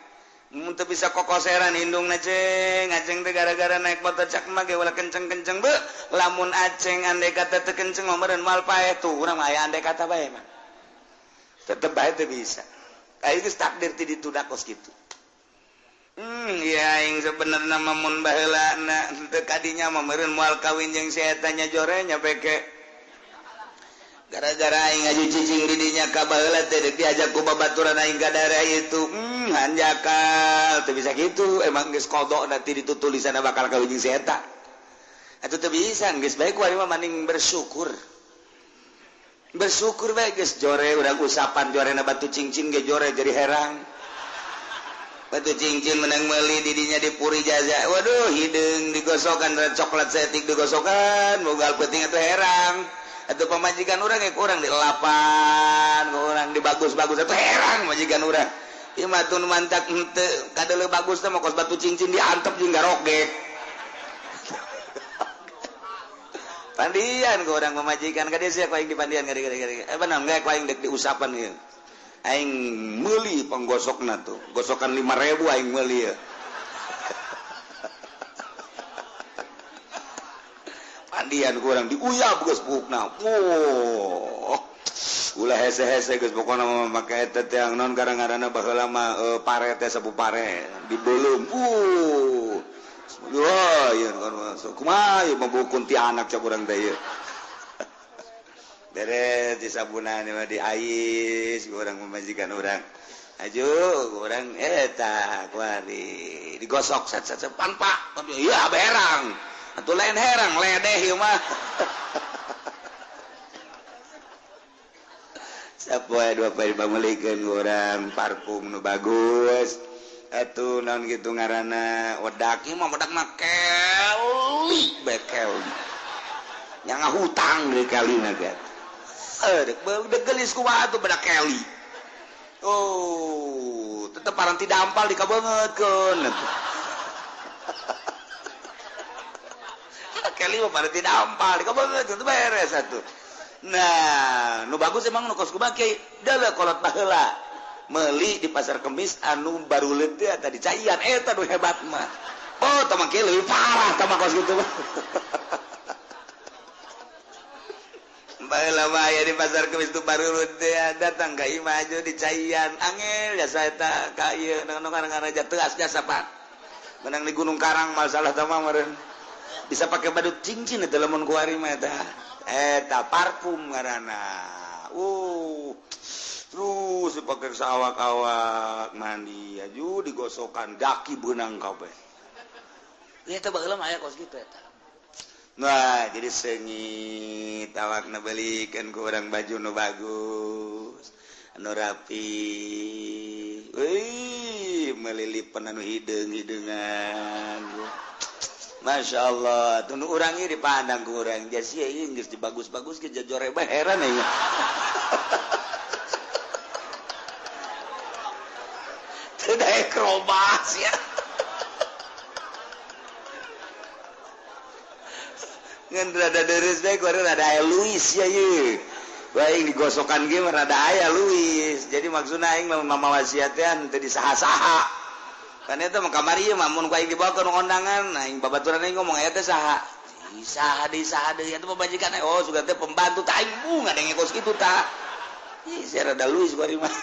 Mun teu bisa kokoseran indungna ceng, aceng teh gara-gara naik motor cak mah ge ulah kenceng-kenceng beuh, lamun aceng andai kata teu kenceng mah meureun moal paeh tuh, urang mah aya andai kata bae mah. Tetep bae teu bisa. Aing geus takdir ti ditu da kos kitu. Ya aing sebenarna mah mun baheulana teu kadinya mah meureun moal kawin jeung si eta nya jore nya peke. Gara-gara aing ngaju cicing di dinya ka baheula teh deuk diajak ku babaturan aing ka daerah itu. Hanjakal teu bisa kitu, emang geus qada nanti ditu tulisanna bakal kawin jeung si eta. Atuh teu bisa geus bae ku ari mah maning bersyukur. Bersyukur bae geus jore urang usapan jorena batu cincin ge jore jadi herang. Batu cincin menang meuli di dinya dipuri jaza. Waduh hideung digosokan coklat setik digosokan mogal peuting atuh herang. Atau pemajikan orang ya kurang di lapan, kurang di bagus-bagus atau herang majikan orang. Ieu mah tun mantak henteu kadeuleu bagus teh mah kos batu cincin diantep jeung garogek. Pandian ku urang pemajikan ka dieu sia ku aing dipandian gari-gari. Eh benar ge ku aing deuk diusapan ieu. Aing meuli panggosokna tuh, gosokan 5.000 aing meuli ieu. Pandian kurang diuyap geus buukna. Oh. Ulah hese-hese geus pokona mah make eta teh naon gara-garana baheula mah pare teh sapu pare dibeuleum. Wah, ieu kan kumaha ieu mah buku ti anak cak urang teh ieu. Beres disabunan mah diais urang pamajikan urang. Aju urang eta kuari digosok sat sat pan pak. Iya berang. Atuh lain herang ledeh ieu mah. Sapoe dua poe dipameulikeun urang parfum nu bagus. Atuh naon kitu ngaranna wedak ieu mah wedak mah keli bae keli. Nya ngahutang deui kalina ge. Deuk deuk geulis kumaha atuh bedak keli. Oh, tetep paranti dampal dikabeungeutkeun atuh. Keli mah paranti dampal dikabeungeutkeun teu beres atuh. Nah, nu bagus emang nu kos kumaha kiai deuleu kolot baheula. Meuli di pasar Kemis anu baruleut teh eta dicaian eta nu hebat mah. Oh, tah mah kieu leuwih parah tah mah kos kitu mah. Baheula mah aya di pasar Kemis tu baruleut teh datang ka imah aju dicaian angel jasa eta ka ieu nu ngaranna teas jasa pak. Menang di Gunung Karang masalah tah mah meureun. Bisa pakai badut cincin eta lamun kuari mah eta. Eta parfum ngaranna. Terus dipakai sawak-awak mandi aju digosokan daki beunang kabeh. Ieu teh baheula mah aya kos kitu eta. Nah, jadi seungit awakna beulikeun ku urang baju nu bagus, anu rapi. Euy, meulilipan anu hideung-hideungan. Masya Allah, tunu urang ieu dipandang ku urang. Jasi ieu geus dibagus-bagus ge jajore bae heran ieu. Teu daek robah sia. Ngan rada deres bae kuari rada aya Luis ya ieu. Bae digosokan ge mah rada aya Luis. Jadi maksudna aing mah mama wasiat teh teu disaha-saha. Kan eta mah kamari ieu mah mun ku aing dibawa ka undangan, aing babaturan aing ngomong aya teh saha. Saha deui saha deui eta pamajikan oh sugan teh pembantu tah aing bunga denge kos kitu tah. Ih sia rada Luis kuari mah.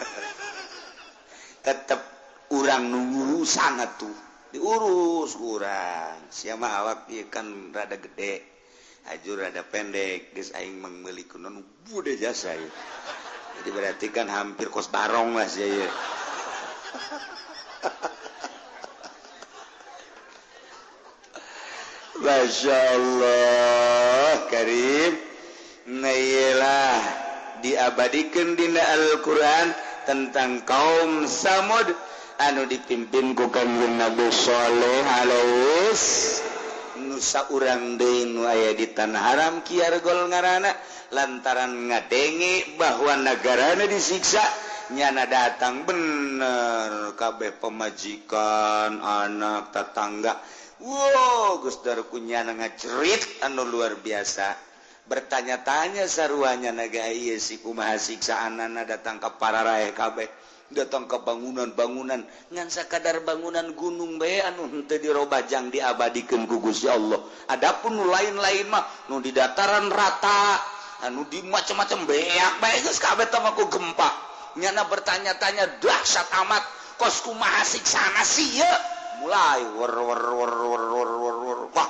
Tetep urang nu ngurusan atuh. Diurus urang. Sia mah awak ieu kan rada gede. Ajur rada pendek, geus aing mangmeuli kunon bude jasa ieu. Jadi berarti kan hampir kos barong lah sia ieu. Masya Allah Karim. Nah iyalah diabadikan dina Al-Quran tentang kaum Samud anu dipimpin ku Kangjeng Nabi Shaleh alaihi nusa urang deui nu aya di tanah haram Kiargol ngaranna lantaran ngadenge bahwa nagarana disiksa nyana datang bener kabeh pemajikan anak tetangga. Wow, Gus Darku nyana ngacerit anu luar biasa. Bertanya-tanya saruanya naga ieu si kumaha siksaanana datang ka pararaeh kabeh, datang ke bangunan-bangunan ngan sakadar bangunan gunung bae anu henteu dirobajang diabadikeun ku Gusti Allah. Adapun nu lain-lain mah nu di dataran rata, anu di macam-macam beak bae geus kabeh teh mah ku gempa. Nyana bertanya-tanya dahsyat amat kos kumaha siksana sih ieu. Mulai wer wer wer wer wer wer wer. Wah,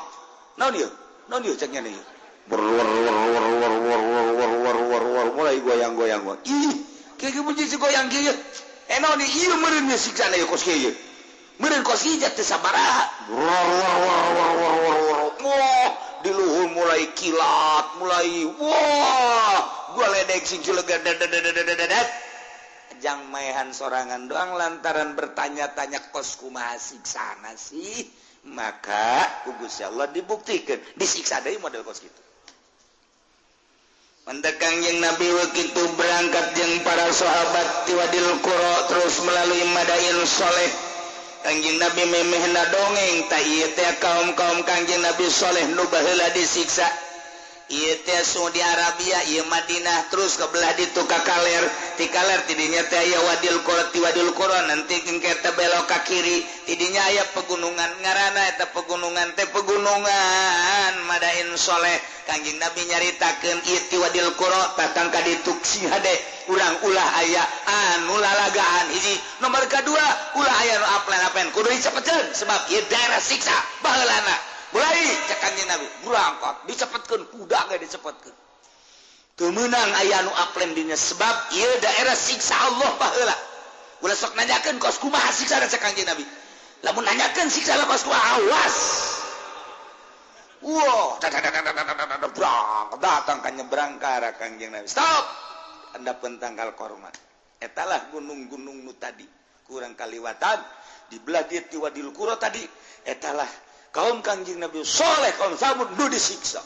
naon ieu? Naon ieu cek nya ieu? Wer wer wer wer wer wer wer wer wer wer mulai goyang-goyang. Ih, kieu bunyi si goyang kieu. Eh naon ieu meureun siksana ieu kos kieu. Meureun kos ieu teh sabaraha. Wer wer wer wer wer wer. Wah, di luhur mulai kilat, mulai wah, gua ledek sing cilegan dadat. Jang maehan sorangan doang lantaran bertanya-tanya kos kumaha siksana sih, maka ku Gusti Allah dibuktikan disiksa deui model kos kitu. Mendekang yang Nabi kitu berangkat jeung para sahabat ti Wadil Qura terus melalui Madain Soleh. Kangjeng Nabi memehna dongeng tah ieu teh kaum-kaum Kangjeng Nabi Soleh nu baheula disiksa. Ieu teh Saudi Arabia, ieu Madinah, terus ke belah ditu ka kaler, ti kaler tidinya teh aya Wadil Qura, ti Wadil Qura nanti engke teh belok ka kiri, tidinya aya pegunungan ngaranna eta pegunungan teh pegunungan Madain Soleh. Kangjeng Nabi nyaritakeun ieu ti Wadil Qura datang ka ditu sing hade urang ulah aya anu lalagaan hiji, nomor kadua ulah aya nu aplen-aplen kudu dicepetkeun sebab ieu daerah siksa baheulana. Mulai cek Kangjeng Nabi berangkat dicepetkeun kuda ge dicepetkeun teu meunang aya nu aplen dinya sebab ieu daerah siksa Allah baheula. Ulah sok nanyakeun kos kumaha siksa cek Kangjeng Nabi, lamun nanyakeun siksa kos kumaha awas. Wah, datang ka nyebrang ka arah Kangjeng Nabi. Stop. Anda pentangkal korma. Etalah gunung-gunung nu tadi kurang kaliwatan di belah dieu ti Wadil Qura tadi etalah kaum Kangjeng Nabi Soleh, kaum Samud nu disiksa.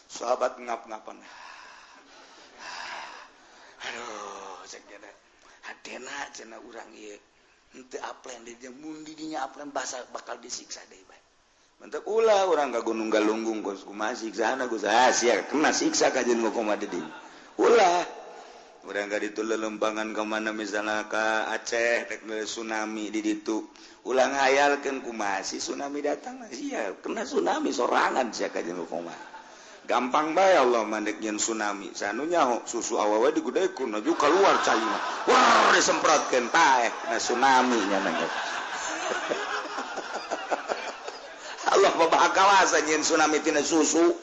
Sahabat ngap-ngapan. Aduh, cek nya hadena cenah urang ieu henteu aplen di dieu mun di dinya aplen basa bakal disiksa deui bae. Mentek ulah urang ka Gunung Galunggung kos kumaha siksana Gus. Ah sia kena siksa kajeun kumaha di dieu. Ulah urang ka ditu lelempangan ka mana misalnya ka Aceh rek tsunami di ditu. Ulah ngayalkeun kumaha si tsunami datang sia kena tsunami sorangan sia kajeun kumaha. Gampang bae Allah mandek nyeun tsunami. Sanu nyaho susu awewe digudekeun aju keluar caina. Wah disemprotkeun paeh kena tsunami nya nang. Allah bapak kawasa nyeun tsunami tina susu.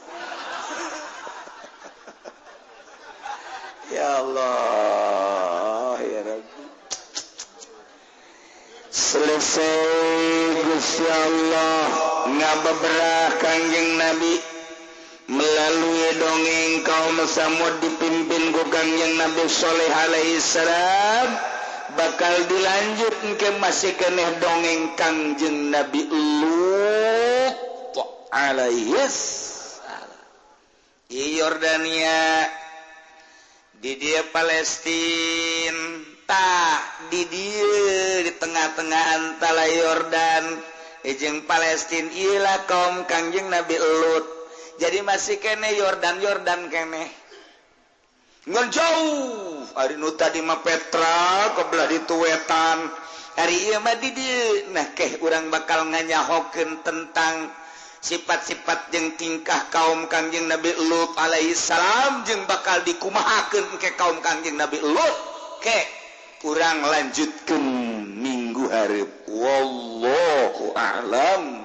Ya Allah, ya Rabbi. Selesai Gusti Allah ngabeberah Kangjeng Nabi melalui dongeng kaum Samud dipimpin ku Kangjeng Nabi Shaleh alaihi salam, bakal dilanjut ke masih keneh dongeng Kangjeng Nabi Lut alaihi salam. Di Yordania, di dia Palestina, tah di dia di tengah-tengah antara Yordan jeung Palestina ieu kaum Kangjeng Nabi Lut. Jadi masih kene Yordan Yordan kene. Ngan jauh. Ari nu tadi mah Petra kebelah ditu wetan. Ari ieu mah di dieu. Nah keh urang bakal nganyahokeun tentang sifat-sifat jeung tingkah kaum Kangjeng Nabi Lut alaihi salam jeung bakal dikumahakeun ke kaum Kangjeng Nabi Lut. Ke urang lanjutkeun minggu hareup. Wallahu a'lam.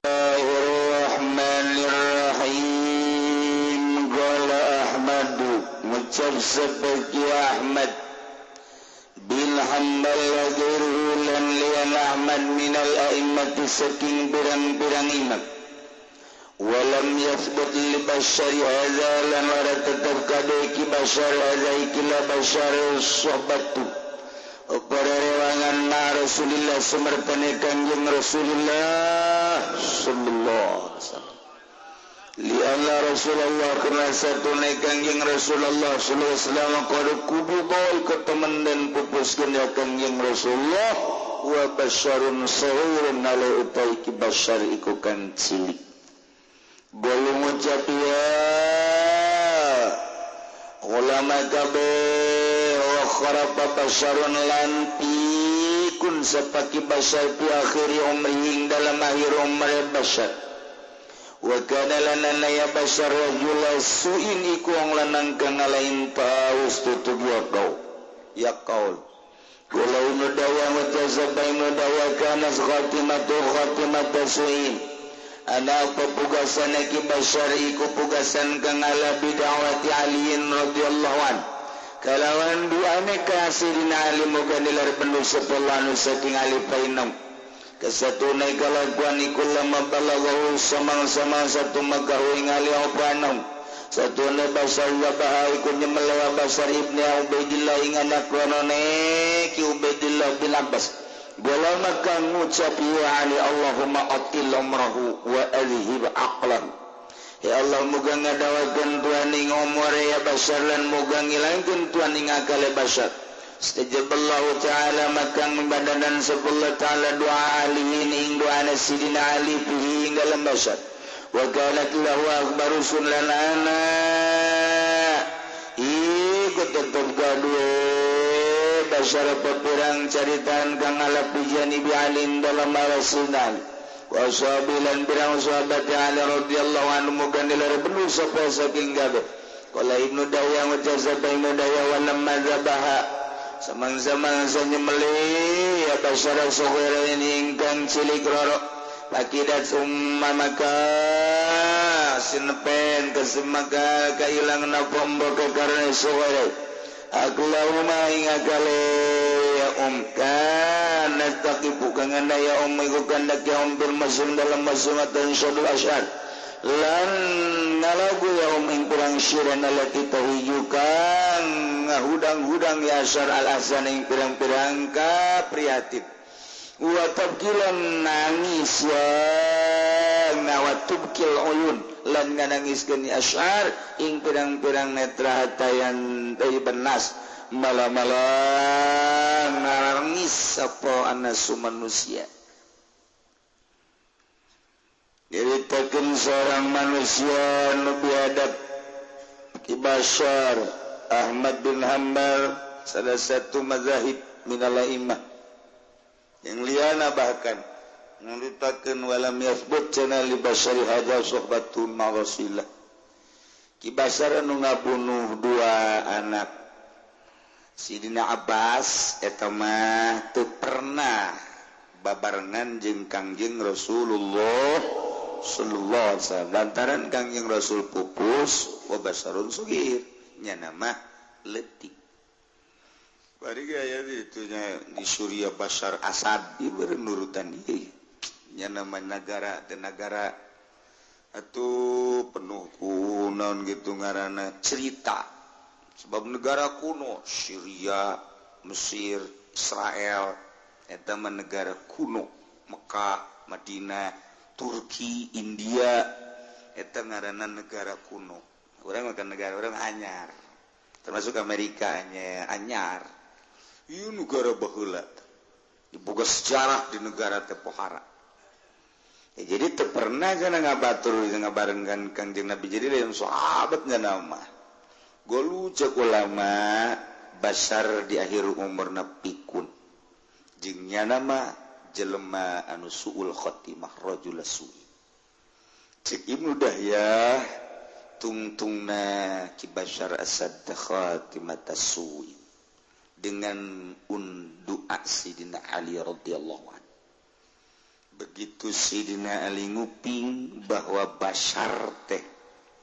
Bismillahirrahmanirrahim. Qala Ahmadu ngucap seperti Ahmad bin Hanbal wa ghairuhu lan liyan Ahmad minal a'immati saking pirang-pirang imam. Walam yathbut li bashari hadza lan ora tetep kade iki bashar hadza iki la bashar sohbatu para rewangan ma Rasulillah sumertane Kangjeng Rasulullah sallallahu alaihi wasallam. Li anna Rasulullah karena satune Kangjeng Rasulullah sallallahu alaihi wasallam qad kubida ketemen dan pupuskeun ya Kangjeng Rasulullah wa basyarun saghirun ala utai ki basyar iku kang cilik. Golong ngucap ya ulama kabeh wa kharafa basyarun lan pikun sapaki basyar fi akhiri umrihi dalam akhir umur basyar. Wa kana lana ya basyar rajula su'in iku wong lanang kang ngalain taus tutug ya kau ya kaul. Walau nudawa wa tazabai nudawa kana khatimatu khatimatu su'in. Ana pepugasan ki basyar iku pugasan kang ala bid'awati aliin radhiyallahu an. Kalawan duane ka Sidina Ali moga nilar penuh sepuluh saking Ali painong. Kesatune kalakuan iku lama balaghahu samang-samang satu makahu ing Ali apa anom. Satune basar wa baha iku nyemelewa Basar ibni Ubaidillah ing anak lonone ki Ubaidillah bin Abbas. Bola maka ngucap ya Ali Allahumma atil umrahu wa adhib aqlan. Ya Allah muga ngadawakeun tuan ing umure ya Basar lan muga ngilangkeun tuan ing akale Basar. Istajaballahu ta'ala maka membadanan sepuluh ta'ala doa Ali ing doa Sidina Ali fihi ing dalam Basar. Wa kanat lahu akbaru sunan ana iku tetep gaduh Basar pepirang caritaan kang ala pujian Ibi Ali dalam arasinan wa sahabilan pirang sahabat Ali radhiyallahu anhu muga nilar penuh sapa saking kabeh. Qala Ibnu Dawya wa jazaba Ibnu Dawya wa lamma dzabaha samang-samang sanyemeli ya Basar saghira ingkang cilik roro pakidat summa maka sinepen kesemaka kailang napa mbok karena saghira Allahumma ing akale ya kana taqibu kang ya iku kandak ya bil masum dalam masum dan syadul asyar lan ngalagu ya ing pirang syiran alati tahiju kang ngahudang-hudang ya asyar al ahsan ing pirang-pirang kaprihatin wa tabkilan nangis ya wa tubkil uyun lan nganangiskeun asyar ing pirang-pirang netra hatayan tayyiban nas mala-mala nangis sapa anasu manusia. Nyeritakeun seorang manusia nu biadab Ki Basyar Ahmad bin Hanbal salah satu mazahib minal a'immah yang liana bahkan nyeritakeun walam yathbut cenah li basyari hadza suhbatun ma rasulillah. Ki Basyar nu ngabunuh dua anak Sidina Abbas eta mah teu pernah babarengan jeung Kangjeng Rasulullah sallallahu alaihi wasallam lantaran Kangjeng Rasul pupus wa basarun sugir nya mah leutik. Bari gaya itunya di Suriah Bashar Asad ieu nurutan ieu nya nama negara teh negara atuh penuh ku naon gitu ngaranna cerita sebab negara kuno Syria, Mesir, Israel eta mah negara kuno Mekah, Madinah, Turki, India eta ngaranna negara kuno. Urang makan negara urang anyar termasuk Amerika anyar. Ieu negara baheula diboga sejarah di negara teh pohara. Ya, jadi teu pernah cenah ngabatur ngabarengkan Kangjeng Nabi jadi lain sahabat nya mah. Golu cek ulama Basar di akhir umurna pikun. Jeung nyana mah jelema anu suul khotimah rajul su'i. Cek Ibnu Dahyah tungtungna Ki Bashar Asad khatimata su'i dengan undu'a Sidina Ali radhiyallahu anhu. Begitu Sidina Ali nguping bahwa Bashar teh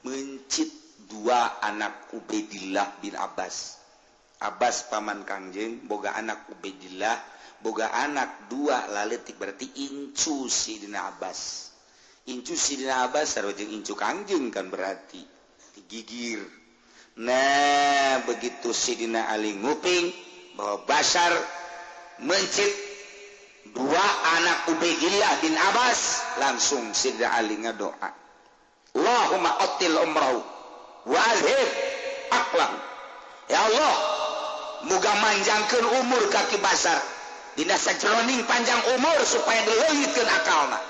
mencit dua anak Ubaidillah bin Abbas. Abbas paman Kangjeng boga anak Ubaidillah, boga anak dua laletik berarti incu Sidina Abbas. Incu Sidina Abbas sarua jeung incu Kangjeng kan berarti digigir. Nah, begitu Sidina Ali nguping bahwa Bashar mencit dua anak Ubaidillah bin Abbas, langsung Sidina Ali ngadoa, Allahumma atil umrahu wa azhib aqlahu. Ya Allah, muga manjangkeun umur ka Ki Bashar dina sajeroning panjang umur supaya dileungitkeun akalna.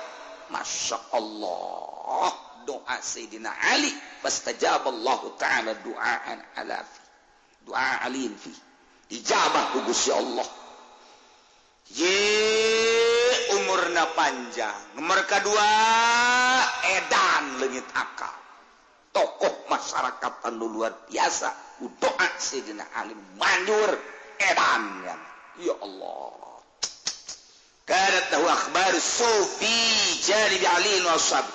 Masya Allah, doa Sayyidina Ali fastajaballahu ta'ala du'aan ala fi du'a aliin fi ijabah ku Gusti Allah. Ye umurna panjang, nomor kedua edan leungit akal, tokoh masyarakat anu luar biasa, doa Sayyidina Ali manjur edan ya Allah. Kanat lahu akhbar sufi janibi Ali wa ashab.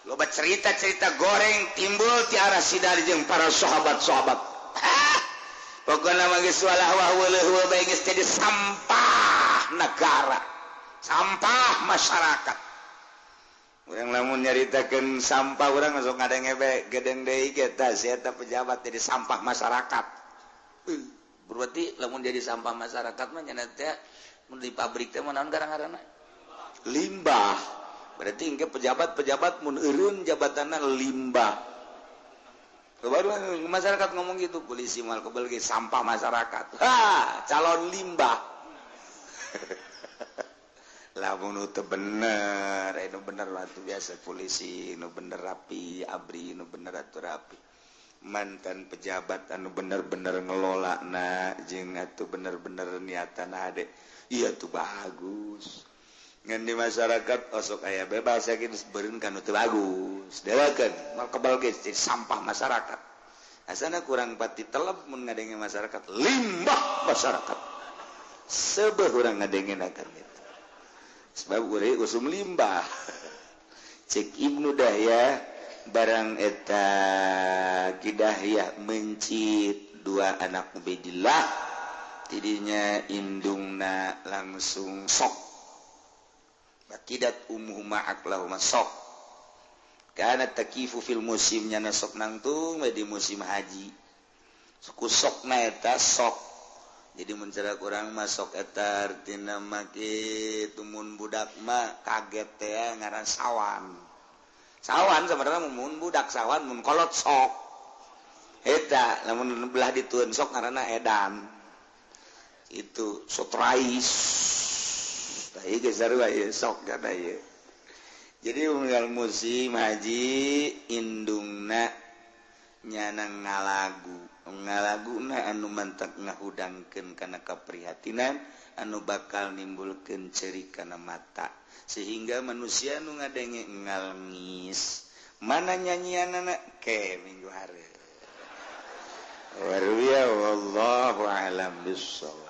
Loba cerita-cerita goreng timbul ti arah Sidari jeung para sahabat-sahabat. Pokona mah geus walah wah weuleuh bae geus jadi sampah negara, sampah masyarakat. Urang lamun nyaritakeun sampah urang masuk ngadenge bae gedeng deui ge tah si eta pejabat jadi sampah masyarakat. Berarti lamun jadi sampah masyarakat mah nya teh mun di pabrik teh naon garang-garana? Limbah. Berarti engke pejabat-pejabat mun eureun jabatanna limbah. Baru masyarakat ngomong gitu, polisi mal kebel ge sampah masyarakat. Ha, calon limbah. Lamun teu bener, anu bener atuh biasa polisi, nu bener rapi, abri nu bener atuh rapi. Mantan pejabat anu bener-bener ngelola na jeung atuh bener-bener niatan hade. Iya tuh bagus. Ngan di masyarakat osok aya bebas yakin beureun kan teu bagus. Dewakeun mal kebal ge jadi sampah masyarakat. Asana kurang pati telep mun ngadenge masyarakat, limbah masyarakat. Sebeuh urang ngadenge akan itu. Sebab urang usum limbah. Cek Ibnu Dahyah barang eta Kidahyah mencit dua anak Ubaidillah tidinya indungna langsung sok. Bakidat ummuhuma aqlahuma sok. Kana takifu fil musim nyana sok nangtung di musim haji. Suku sokna eta sok. Jadi mun cara urang mah sok eta artina mah kitu mun budak mah kaget teh ngaran sawan. Sawan sebenarnya mun budak sawan mun kolot sok. Eta lamun belah ditueun sok ngaranna edan. Itu sotrais. Tah ieu sarua ieu sok kana ieu. Jadi unggal musim haji indungna nyana ngalagu. Ngalaguna anu mantak ngahudangkeun kana kaprihatinan anu bakal nimbulkeun ceri kana mata sehingga manusia nu ngadenge ngalngis. Mana nyanyianana ke minggu hari. Warwiya wallahu alam bissawab.